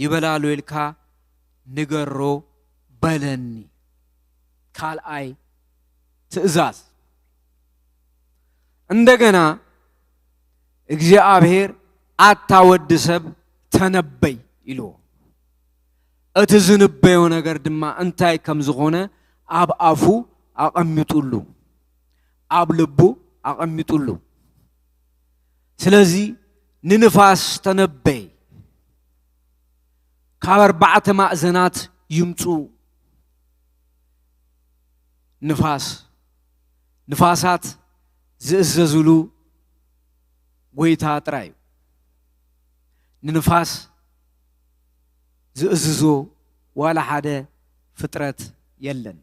ይበላሉ ኢልካ ንገሮ በለኒ። ካልኣይ ትእዛዝ። እንደገና እግዚኣብሔር ኣታ ወዲ ሰብ ተነበይ ኢልዎ። እቲ ዝንበዮ ነገር ድማ እንታይ ከም ዝኾነ ኣብ ኣፉ ኣቐሚጡሉ፣ ኣብ ልቡ ኣቐሚጡሉ። ስለዚ ንንፋስ ተነበይ፣ ካብ ኣርባዕተ ማእዘናት ይምፁ ንፋስ፣ ንፋሳት ዝእዘዝሉ ጎይታ ጥራይ እዩ። ንንፋስ ዝእዝዞ ዋላ ሓደ ፍጥረት የለን።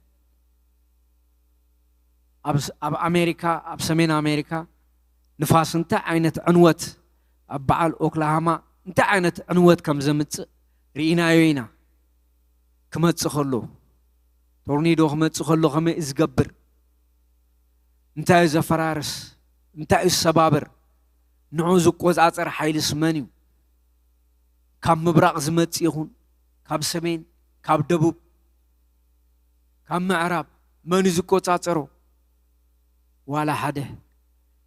ኣብ ስ-፣ ኣብ ኣሜሪካ፣ ኣብ ሰሜን ኣሜሪካ ንፋስ እንታይ ዓይነት ዕንወት፣ ኣብ በዓል ኦክላሃማ እንታይ ዓይነት ዕንወት ከም ዘምጽእ ርኢናዮ ኢና። ክመጽእ ከሎ፣ ቶርኒዶ ክመጽእ ከሎ ከመይ እዩ ዝገብር? እንታይ እዩ ዘፈራርስ? እንታይ እዩ ዝሰባብር? ንዑ ዝቆጻጸር ሓይልስ መን እዩ? ካብ ምብራቕ ዝመጽእ ይኹን፣ ካብ ሰሜን፣ ካብ ደቡብ፣ ካብ ምዕራብ፣ መን እዩ ዝቆጻጸሮ? ዋላ ሓደ።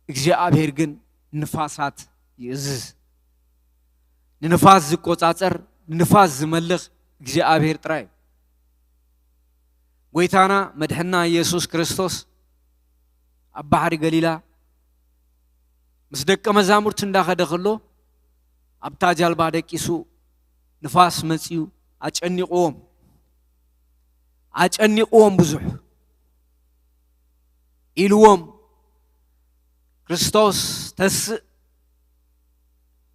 እግዚኣብሔር ግን ንፋሳት ይእዝዝ። ንንፋስ ዝቆጻጸር፣ ንንፋስ ዝመልኽ እግዚኣብሔር ጥራይ እዩ። ጎይታና መድሕና ኢየሱስ ክርስቶስ ኣብ ባሕሪ ገሊላ ምስ ደቀ መዛሙርቲ እንዳኸደ ከሎ፣ ኣብታ ጃልባ ደቂሱ ንፋስ መጺኡ ኣጨኒቕዎም፣ ኣጨኒቕዎም ብዙሕ ኢልዎም፣ "ክርስቶስ ተስእ፣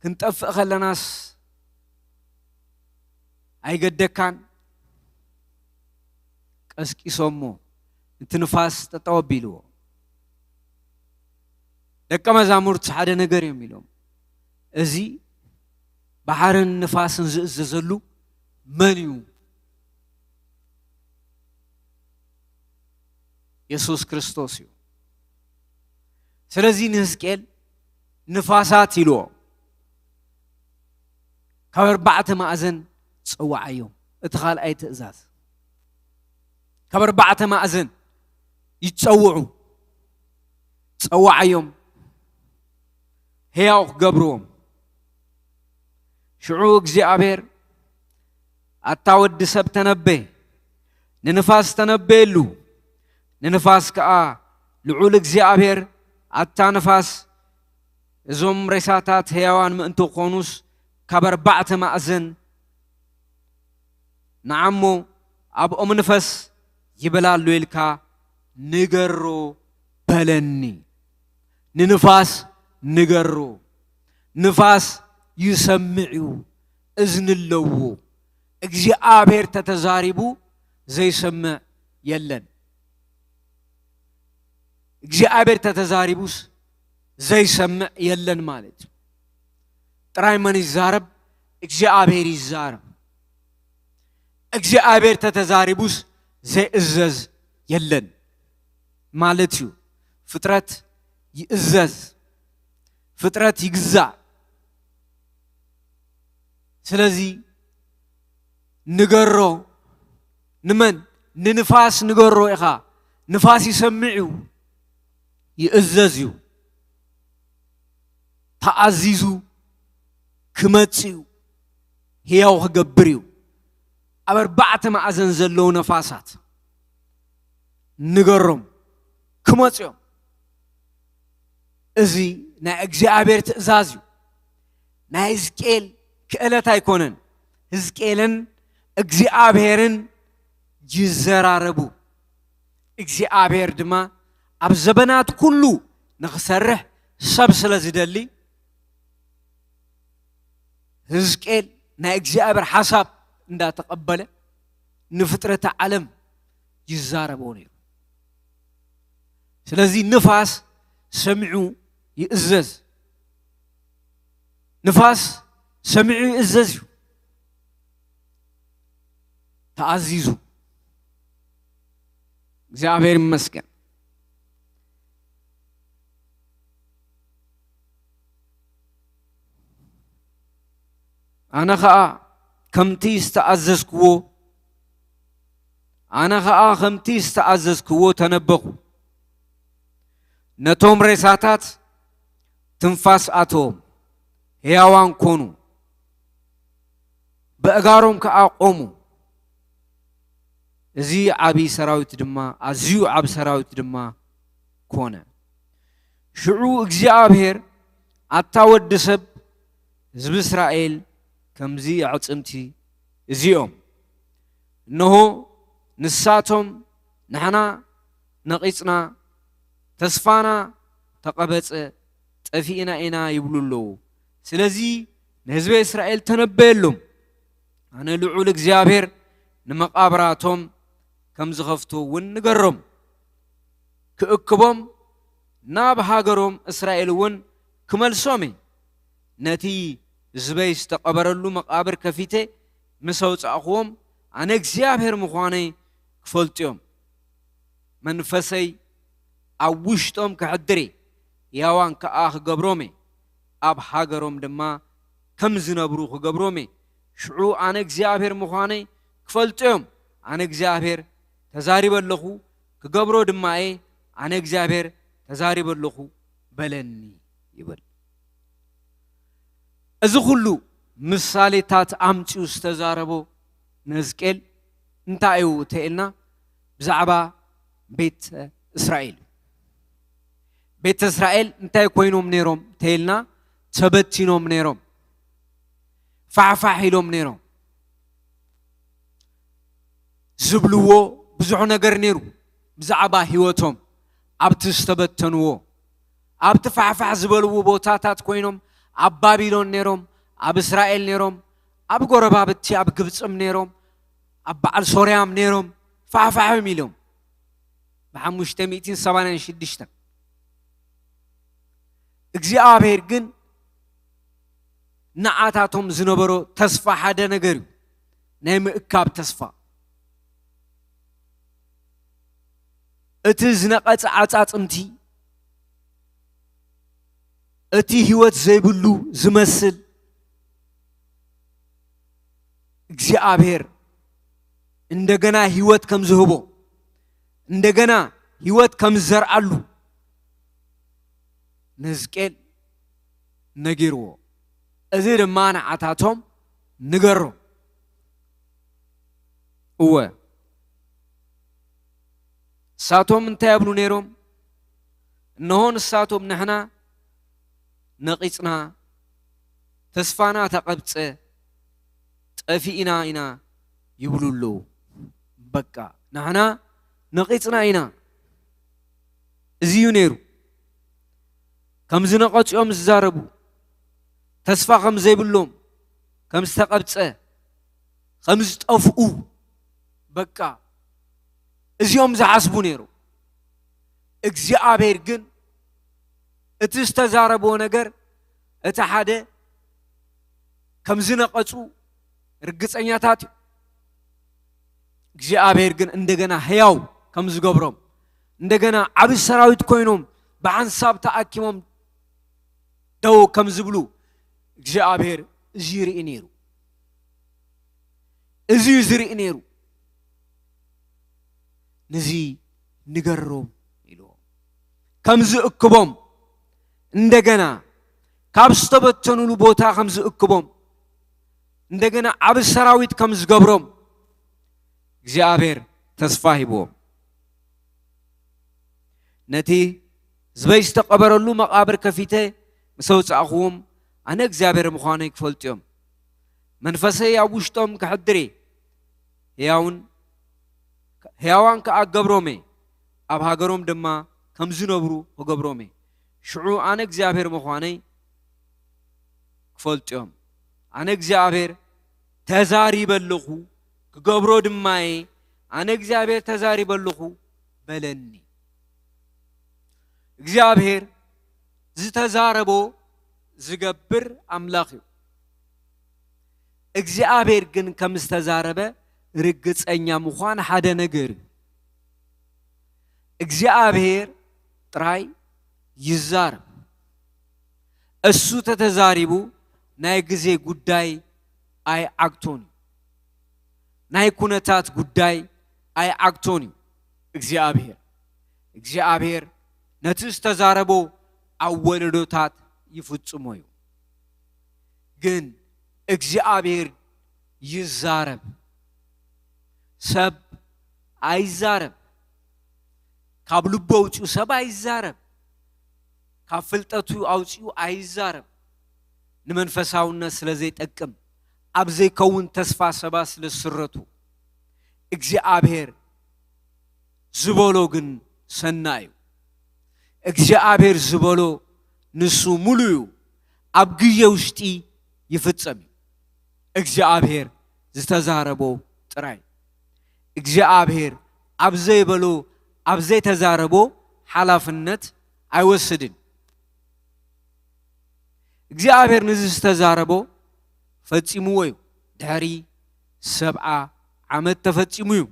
ክንጠፍእ ከለናስ ኣይገደካን?" ቀስቂሶሞ፣ እቲ ንፋስ ጠጠው ኣቢልዎ። ደቀ መዛሙርቲ ሓደ ነገር እዮም ኢሎም፣ "እዚ ባሕርን ንፋስን ዝእዘዘሉ መን እዩ?" የሱስ ክርስቶስ እዩ። ስለዚ ንህዝቅኤል ንፋሳት ኢልዎ፣ ካብ ኣርባዕተ ማእዘን ጸውዓዮም። እቲ ካልኣይ ትእዛዝ፣ ካብ ኣርባዕተ ማእዘን ይጸውዑ፣ ጸውዓዮም፣ ህያው ክገብርዎም። ሽዑ እግዚኣብሔር፣ ኣታ ወዲ ሰብ ተነበ፣ ንንፋስ ተነበየሉ። ንንፋስ ከኣ ልዑል እግዚኣብሔር፣ ኣታ ንፋስ፣ እዞም ሬሳታት ህያዋን ምእንቲ ክኾኑስ፣ ካብ ኣርባዕተ ማእዘን ንዓሞ ኣብኦም ንፈስ ይበላሉ ኢልካ ንገሮ በለኒ። ንንፋስ ንገሮ፣ ንፋስ ይሰምዕ እዩ፣ እዝኒ ኣለዎ። እግዚኣብሔር ተተዛሪቡ ዘይሰምዕ የለን። እግዚኣብሔር ተተዛሪቡስ ዘይሰምዕ የለን ማለት እዩ። ጥራይ መን ይዛረብ? እግዚኣብሔር ይዛረብ። እግዚኣብሔር ተተዛሪቡስ ዘይእዘዝ የለን ማለት እዩ። ፍጥረት ይእዘዝ፣ ፍጥረት ይግዛእ። ስለዚ ንገሮ። ንመን? ንንፋስ ንገሮ ኢኻ። ንፋስ ይሰምዕ እዩ፣ ይእዘዝ እዩ። ተኣዚዙ ክመጽእ እዩ፣ ህያው ክገብር እዩ። ኣብ ኣርባዕተ ማዕዘን ዘለዉ ነፋሳት ንገሮም ክመጹ እዮም። እዚ ናይ እግዚኣብሔር ትእዛዝ እዩ። ናይ ሕዝቅኤል ክእለት ኣይኮነን። ሕዝቅኤልን እግዚኣብሔርን ይዘራረቡ። እግዚኣብሔር ድማ ኣብ ዘበናት ኩሉ ንኽሰርሕ ሰብ ስለ ዝደሊ፣ ሕዝቅኤል ናይ እግዚኣብሔር ሓሳብ እንዳተቐበለ ንፍጥረተ ዓለም ይዛረቦ ነይሩ። ስለዚ ንፋስ ሰሚዑ ይእዘዝ። ንፋስ ሰሚዑ ይእዘዝ እዩ። ተኣዚዙ። እግዚኣብሔር ይመስገን። ኣነ ኸኣ ከምቲ ዝተኣዘዝክዎ፣ ኣነ ኸኣ ከምቲ ዝተኣዘዝክዎ ተነበኹ። ነቶም ሬሳታት ትንፋስ ኣተዎም፣ ሕያዋን ኮኑ፣ በእጋሮም ከኣ ቆሙ። እዚ ዓቢ ሰራዊት ድማ፣ ኣዝዩ ዓቢ ሰራዊት ድማ ኮነ። ሽዑ እግዚኣብሔር፣ ኣታ ወዲ ሰብ፣ ህዝቢ እስራኤል ከምዚ ኣዕጽምቲ እዚኦም፣ እንሆ ንሳቶም፣ ንሕና ነቒጽና፣ ተስፋና ተቐበጸ፣ ጠፊእና ኢና ይብሉ ኣለዉ። ስለዚ ንህዝቢ እስራኤል ተነበየሎም። ኣነ ልዑል እግዚኣብሔር ንመቓብራቶም ከም ዝኸፍቶ እውን ንገሮም። ክእክቦም ናብ ሃገሮም እስራኤል እውን ክመልሶም እየ። ነቲ ህዝበይ ዝተቐበረሉ መቓብር ከፊተ ምስ ኣውጻእኽዎም፣ ኣነ እግዚኣብሔር ምዃነይ ክፈልጡ እዮም። መንፈሰይ ኣብ ውሽጦም ከሕድር እየ፣ ሕያዋን ከኣ ክገብሮም እየ፣ ኣብ ሃገሮም ድማ ከም ዝነብሩ ክገብሮም እየ። ሽዑ ኣነ እግዚኣብሔር ምዃነይ ክፈልጡ እዮም። ኣነ እግዚኣብሔር ተዛሪበ ኣለኹ፣ ክገብሮ ድማ እየ፣ ኣነ እግዚኣብሔር ተዛሪበ ኣለኹ በለኒ ይብል። እዚ ኩሉ ምሳሌታት ኣምጺኡ ዝተዛረቦ ንሕዝቅኤል እንታይ እዩ እንተኢልና፣ ብዛዕባ ቤተ እስራኤል። ቤተ እስራኤል እንታይ ኮይኖም ነይሮም እንተኢልና፣ ተበቲኖም ነይሮም፣ ፋሕፋሕ ኢሎም ነይሮም። ዝብልዎ ብዙሕ ነገር ነይሩ ብዛዕባ ህይወቶም። ኣብቲ ዝተበተንዎ፣ ኣብቲ ፋሕፋሕ ዝበልዎ ቦታታት ኮይኖም፣ ኣብ ባቢሎን ነይሮም፣ ኣብ እስራኤል ነይሮም፣ ኣብ ጎረባብቲ ኣብ ግብፅም ነይሮም፣ ኣብ በዓል ሶርያም ነይሮም፣ ፋሕፋሕም ኢሎም። ብ586 እግዚኣብሔር ግን ንዓታቶም ዝነበሮ ተስፋ ሓደ ነገር እዩ፣ ናይ ምእካብ ተስፋ። እቲ ዝነቐጸ ዓጻጽምቲ፣ እቲ ህይወት ዘይብሉ ዝመስል፣ እግዚኣብሔር እንደገና ህይወት ከም ዝህቦ፣ እንደገና ህይወት ከም ዝዘርኣሉ ንሕዝቅኤል ነጊርዎ። እዚ ድማ ንዓታቶም ንገሮም። እወ፣ ንሳቶም እንታይ ይብሉ ነይሮም? እንሆ ንሳቶም፣ "ንሕና ነቒጽና፣ ተስፋና ተቐብጸ፣ ጠፊእና ኢና" ይብሉ ኣለዉ። በቃ፣ ንሕና ነቒጽና ኢና። እዚ እዩ ነይሩ። ከም ዝነቐጹ እዮም ዝዛረቡ። ተስፋ ከም ዘይብሎም፣ ከም ዝተቐብጸ፣ ከም ዝጠፍኡ፣ በቃ እዚኦም ዝሓስቡ ነይሩ። እግዚኣብሔር ግን እቲ ዝተዛረብዎ ነገር፣ እቲ ሓደ ከም ዝነቐጹ ርግጸኛታት እዩ። እግዚኣብሔር ግን እንደገና ህያው ከም ዝገብሮም፣ እንደገና ዓቢ ሰራዊት ኮይኖም ብሓንሳብ ተኣኪቦም ደው ከም ዝብሉ እግዚኣብሔር እዚ ይርኢ ነይሩ። እዚ እዩ ዝርኢ ነይሩ። ነዚ ንገሮም ኢልዎም። ከም ዝእክቦም፣ እንደገና ካብ ዝተበተኑሉ ቦታ ከም ዝእክቦም፣ እንደገና ዓቢ ሰራዊት ከም ዝገብሮም እግዚኣብሔር ተስፋ ሂብዎም። ነቲ ዝበይ ዝተቐበረሉ መቓብር ከፊተ ምስ ኣውጻእኽዎም፣ ኣነ እግዚኣብሔር ምዃነይ ክፈልጡ እዮም። መንፈሰይ ኣብ ውሽጦም ክሕድር እየ። ሕያውን፣ ሕያዋን ከኣ ክገብሮም እየ። ኣብ ሃገሮም ድማ ከም ዝነብሩ ክገብሮም እየ። ሽዑ ኣነ እግዚኣብሔር ምዃነይ ክፈልጡ እዮም። ኣነ እግዚኣብሔር ተዛሪበ ኣለኹ፣ ክገብሮ ድማ እየ። ኣነ እግዚኣብሔር ተዛሪበ ኣለኹ በለኒ። እግዚኣብሔር ዝተዛረቦ ዝገብር ኣምላኽ እዩ። እግዚኣብሔር ግን ከም ዝተዛረበ ርግጸኛ ምዃን ሓደ ነገር እዩ። እግዚኣብሔር ጥራይ ይዛረብ። እሱ ተተዛሪቡ ናይ ግዜ ጉዳይ ኣይዓግቶን እዩ። ናይ ኩነታት ጉዳይ ኣይዓግቶን እዩ። እግዚኣብሔር፣ እግዚኣብሔር ነቲ ዝተዛረቦ ኣብ ወለዶታት ይፍጽሞ እዩ። ግን እግዚኣብሔር ይዛረብ፣ ሰብ ኣይዛረብ። ካብ ልቡ ኣውጺኡ ሰብ ኣይዛረብ። ካብ ፍልጠቱ ኣውጺኡ ኣይዛረብ። ንመንፈሳውነት ስለ ዘይጠቅም፣ ኣብ ዘይከውን ተስፋ ሰባት ስለ ዝስረቱ፣ እግዚኣብሔር ዝበሎ ግን ሰናይ እዩ። እግዚኣብሔር ዝበሎ ንሱ ሙሉ እዩ። ኣብ ግዜ ውሽጢ ይፍጸም እዩ። እግዚኣብሔር ዝተዛረቦ ጥራይ። እግዚኣብሔር ኣብ ዘይበሎ፣ ኣብ ዘይተዛረቦ ሓላፍነት ኣይወስድን። እግዚኣብሔር ንዚ ዝተዛረቦ ፈጺምዎ እዩ። ድሕሪ ሰብዓ ዓመት ተፈጺሙ እዩ።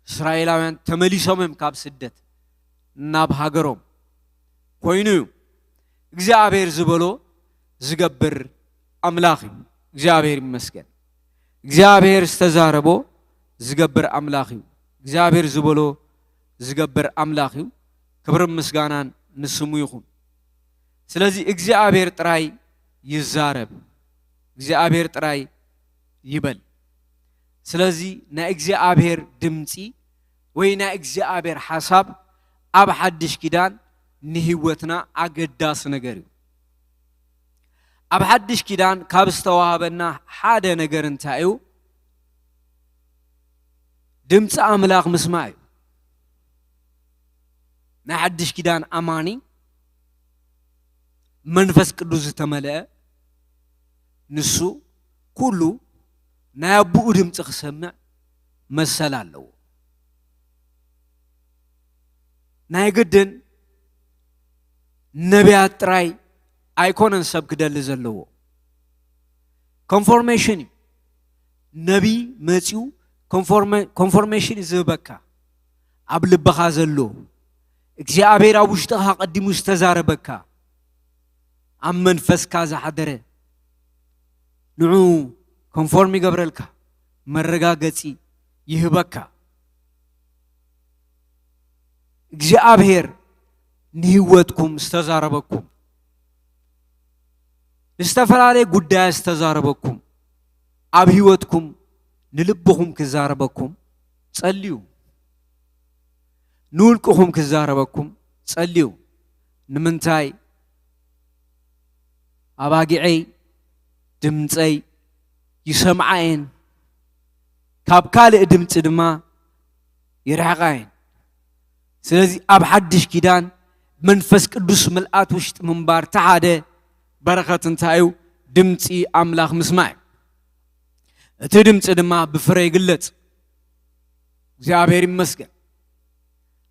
እስራኤላውያን ተመሊሶም እዮም ካብ ስደት ናብ ሃገሮም። ኮይኑ እዩ። እግዚኣብሔር ዝበሎ ዝገብር ኣምላኽ እዩ። እግዚኣብሔር ይመስገን። እግዚኣብሔር ዝተዛረቦ ዝገብር ኣምላኽ እዩ። እግዚኣብሔር ዝበሎ ዝገብር ኣምላኽ እዩ። ክብርን ምስጋናን ንስሙ ይኹን። ስለዚ እግዚኣብሔር ጥራይ ይዛረብ። እግዚኣብሔር ጥራይ ይበል። ስለዚ ናይ እግዚኣብሔር ድምጺ ወይ ናይ እግዚኣብሔር ሓሳብ ኣብ ሓድሽ ኪዳን ንህይወትና ኣገዳሲ ነገር እዩ። ኣብ ሓድሽ ኪዳን ካብ ዝተዋህበና ሓደ ነገር እንታይ እዩ? ድምፂ ኣምላኽ ምስማዕ እዩ። ናይ ሓድሽ ኪዳን ኣማኒ መንፈስ ቅዱስ ዝተመልአ ንሱ ኩሉ ናይ ኣቦኡ ድምፂ ክሰምዕ መሰል ኣለዎ። ናይ ግድን ነቢያት ጥራይ ኣይኮነን ሰብ ክደሊ ዘለዎ። ኮንፎርሜሽን እዩ። ነቢይ መጺኡ ኮንፎርሜ-፣ ኮንፎርሜሽን እዩ ዝህበካ። ኣብ ልብኻ ዘሎ እግዚኣብሔር ኣብ ውሽጥኻ ቀዲሙ ዝተዛረበካ፣ ኣብ መንፈስካ ዝሓደረ ንዑ ኮንፎርም ይገብረልካ፣ መረጋገጺ ይህበካ። እግዚኣብሔር ንህይወትኩም ዝተዛረበኩም፣ ዝተፈላለየ ጉዳያት ዝተዛረበኩም፣ ኣብ ህይወትኩም ንልብኹም ክዛረበኩም ጸልዩ። ንውልቅኹም ክዛረበኩም ጸልዩ። ንምንታይ? ኣባጊዐይ ድምፀይ ይሰምዓ እየን፣ ካብ ካልእ ድምፂ ድማ ይርሕቓ እየን። ስለዚ ኣብ ሓድሽ ኪዳን መንፈስ ቅዱስ ምልኣት ውሽጢ ምንባር እቲ ሓደ በረኸት እንታይ እዩ? ድምፂ ኣምላኽ ምስማዕ እዩ። እቲ ድምፂ ድማ ብፍረ ይግለፅ። እግዚኣብሔር ይመስገን።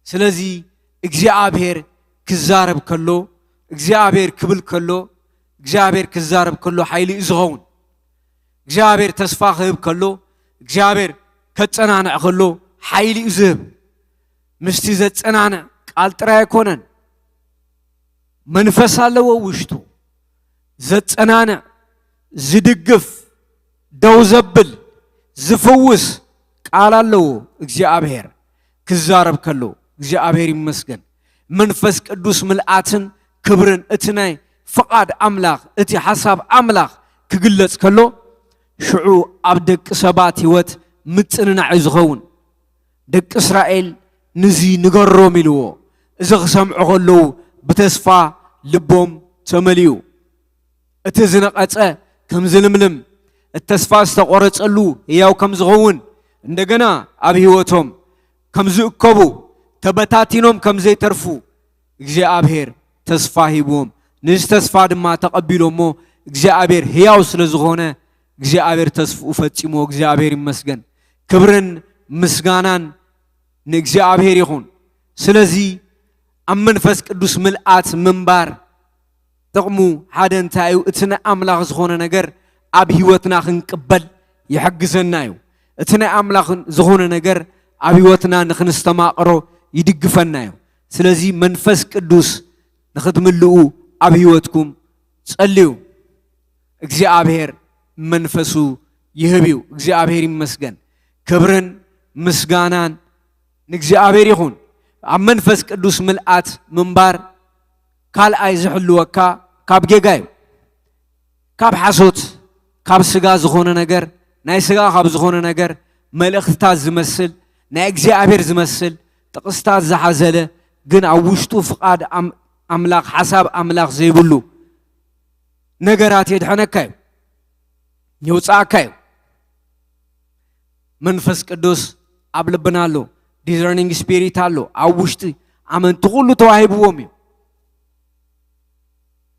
ስለዚ እግዚኣብሔር ክዛረብ ከሎ፣ እግዚኣብሔር ክብል ከሎ፣ እግዚኣብሔር ክዛረብ ከሎ ሓይሊ እዩ ዝኸውን። እግዚኣብሔር ተስፋ ክህብ ከሎ፣ እግዚኣብሔር ከጸናንዕ ከሎ ሓይሊ እዩ ዝህብ። ምስቲ ዘጸናንዕ ቃል ጥራይ ኣይኮነን፣ መንፈስ ኣለዎ ውሽጡ። ዘጸናንዕ፣ ዝድግፍ፣ ደው ዘብል፣ ዝፍውስ ቃል ኣለዎ እግዚኣብሔር። ክዛረብ ከሎ እግዚኣብሔር ይመስገን። መንፈስ ቅዱስ ምልኣትን ክብርን እቲ ናይ ፍቓድ ኣምላኽ፣ እቲ ሓሳብ ኣምላኽ ክግለጽ ከሎ፣ ሽዑ ኣብ ደቂ ሰባት ህይወት ምጽንናዕ እዩ ዝኸውን። ደቂ እስራኤል ንዚ ንገሮም ኢልዎ። እዚ ክሰምዑ ከለዉ ብተስፋ ልቦም ተመልኡ። እቲ ዝነቐጸ ከም ዝልምልም፣ እቲ ተስፋ ዝተቖረጸሉ ህያው ከም ዝኸውን፣ እንደገና ኣብ ህይወቶም ከም ዝእከቡ፣ ተበታቲኖም ከም ዘይተርፉ እግዚኣብሔር ተስፋ ሂብዎም። ነዚ ተስፋ ድማ ተቐቢሎሞ እግዚኣብሔር ህያው ስለ ዝኾነ እግዚኣብሔር ተስፍኡ ፈጺሞ። እግዚኣብሔር ይመስገን። ክብርን ምስጋናን ንእግዚኣብሔር ይኹን። ስለዚ ኣብ መንፈስ ቅዱስ ምልኣት ምንባር ጥቕሙ ሓደ እንታይ እዩ? እቲ ናይ ኣምላኽ ዝኾነ ነገር ኣብ ህይወትና ክንቅበል ይሕግዘና እዩ። እቲ ናይ ኣምላኽ ዝኾነ ነገር ኣብ ህይወትና ንኽንስተማቕሮ ይድግፈና እዩ። ስለዚ መንፈስ ቅዱስ ንኽትምልኡ ኣብ ህይወትኩም ጸልዩ። እግዚኣብሔር መንፈሱ ይህብ እዩ። እግዚኣብሔር ይመስገን። ክብርን ምስጋናን ንእግዚኣብሔር ይኹን። ኣብ መንፈስ ቅዱስ ምልኣት ምንባር ካልኣይ ዝሕልወካ ካብ ጌጋ እዩ። ካብ ሓሶት፣ ካብ ስጋ ዝኾነ ነገር፣ ናይ ስጋ ካብ ዝኾነ ነገር፣ መልእኽትታት ዝመስል፣ ናይ እግዚኣብሔር ዝመስል፣ ጥቕስታት ዝሓዘለ፣ ግን ኣብ ውሽጡ ፍቓድ ኣም-፣ ኣምላኽ፣ ሓሳብ ኣምላኽ ዘይብሉ ነገራት የድሕነካ እዩ፣ የውፅኣካ እዩ። መንፈስ ቅዱስ ኣብ ልብና ኣሎ። ዲዘርኒንግ ስፒሪት ኣሎ ኣብ ውሽጢ ኣመንቲ ኩሉ ተዋሂብዎም እዩ።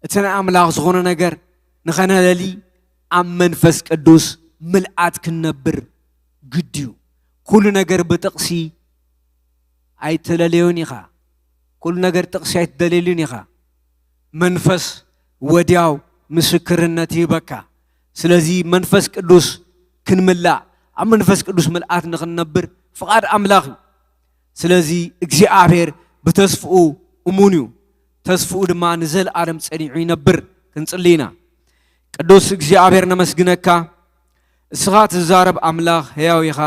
እቲ ናይ ኣምላኽ ዝኾነ ነገር ንኸነለሊ ኣብ መንፈስ ቅዱስ ምልኣት ክንነብር ግድ እዩ። ኩሉ ነገር ብጥቕሲ ኣይትለለዮን ኢኻ። ኩሉ ነገር ጥቕሲ ኣይትደልየሉን ኢኻ። መንፈስ ወዲያው ምስክርነት ይህበካ። ስለዚ መንፈስ ቅዱስ ክንምላእ፣ ኣብ መንፈስ ቅዱስ ምልኣት ንኽንነብር ፍቓድ ኣምላኽ እዩ። ስለዚ እግዚኣብሔር ብተስፍኡ እሙን እዩ፣ ተስፍኡ ድማ ንዘለኣለም ጸኒዑ ይነብር። ክንጽሊ ኢና። ቅዱስ እግዚኣብሔር ነመስግነካ፣ እስኻ ትዛረብ ኣምላኽ ህያው ኢኻ።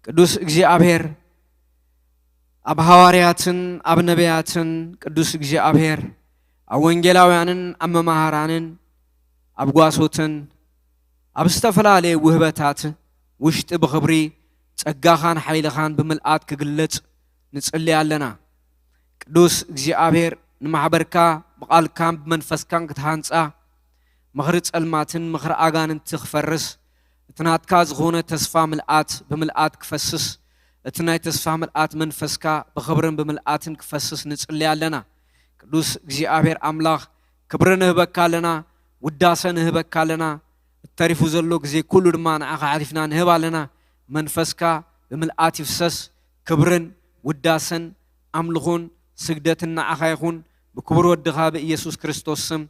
ቅዱስ እግዚኣብሔር ኣብ ሃዋርያትን ኣብ ነቢያትን ቅዱስ እግዚኣብሔር ኣብ ወንጌላውያንን ኣብ መማህራንን ኣብ ጓሶትን ኣብ ዝተፈላለየ ውህበታት ውሽጢ ብኽብሪ ጸጋኻን ሓይልኻን ብምልኣት ክግለጽ ንጽሊ ኣለና። ቅዱስ እግዚኣብሔር ንማሕበርካ ብቓልካን ብመንፈስካን ክትሃንጻ ምኽሪ ጸልማትን ምኽሪ ኣጋንንቲ ክፈርስ እቲ ናትካ ዝኾነ ተስፋ ምልኣት ብምልኣት ክፈስስ፣ እቲ ናይ ተስፋ ምልኣት መንፈስካ ብኽብርን ብምልኣትን ክፈስስ ንጽሊ ኣለና። ቅዱስ እግዚኣብሔር ኣምላኽ ክብሪ ንህበካ ኣለና፣ ውዳሰ ንህበካ ኣለና። እተሪፉ ዘሎ ግዜ ኩሉ ድማ ንዓኻ ሓሊፍና ንህብ ኣለና። መንፈስካ ብምልኣት ይፍሰስ። ክብርን ውዳሰን ኣምልኾን ስግደትን ንዓኻ ይኹን። ብክቡር ወድኻ ብኢየሱስ ክርስቶስ ስም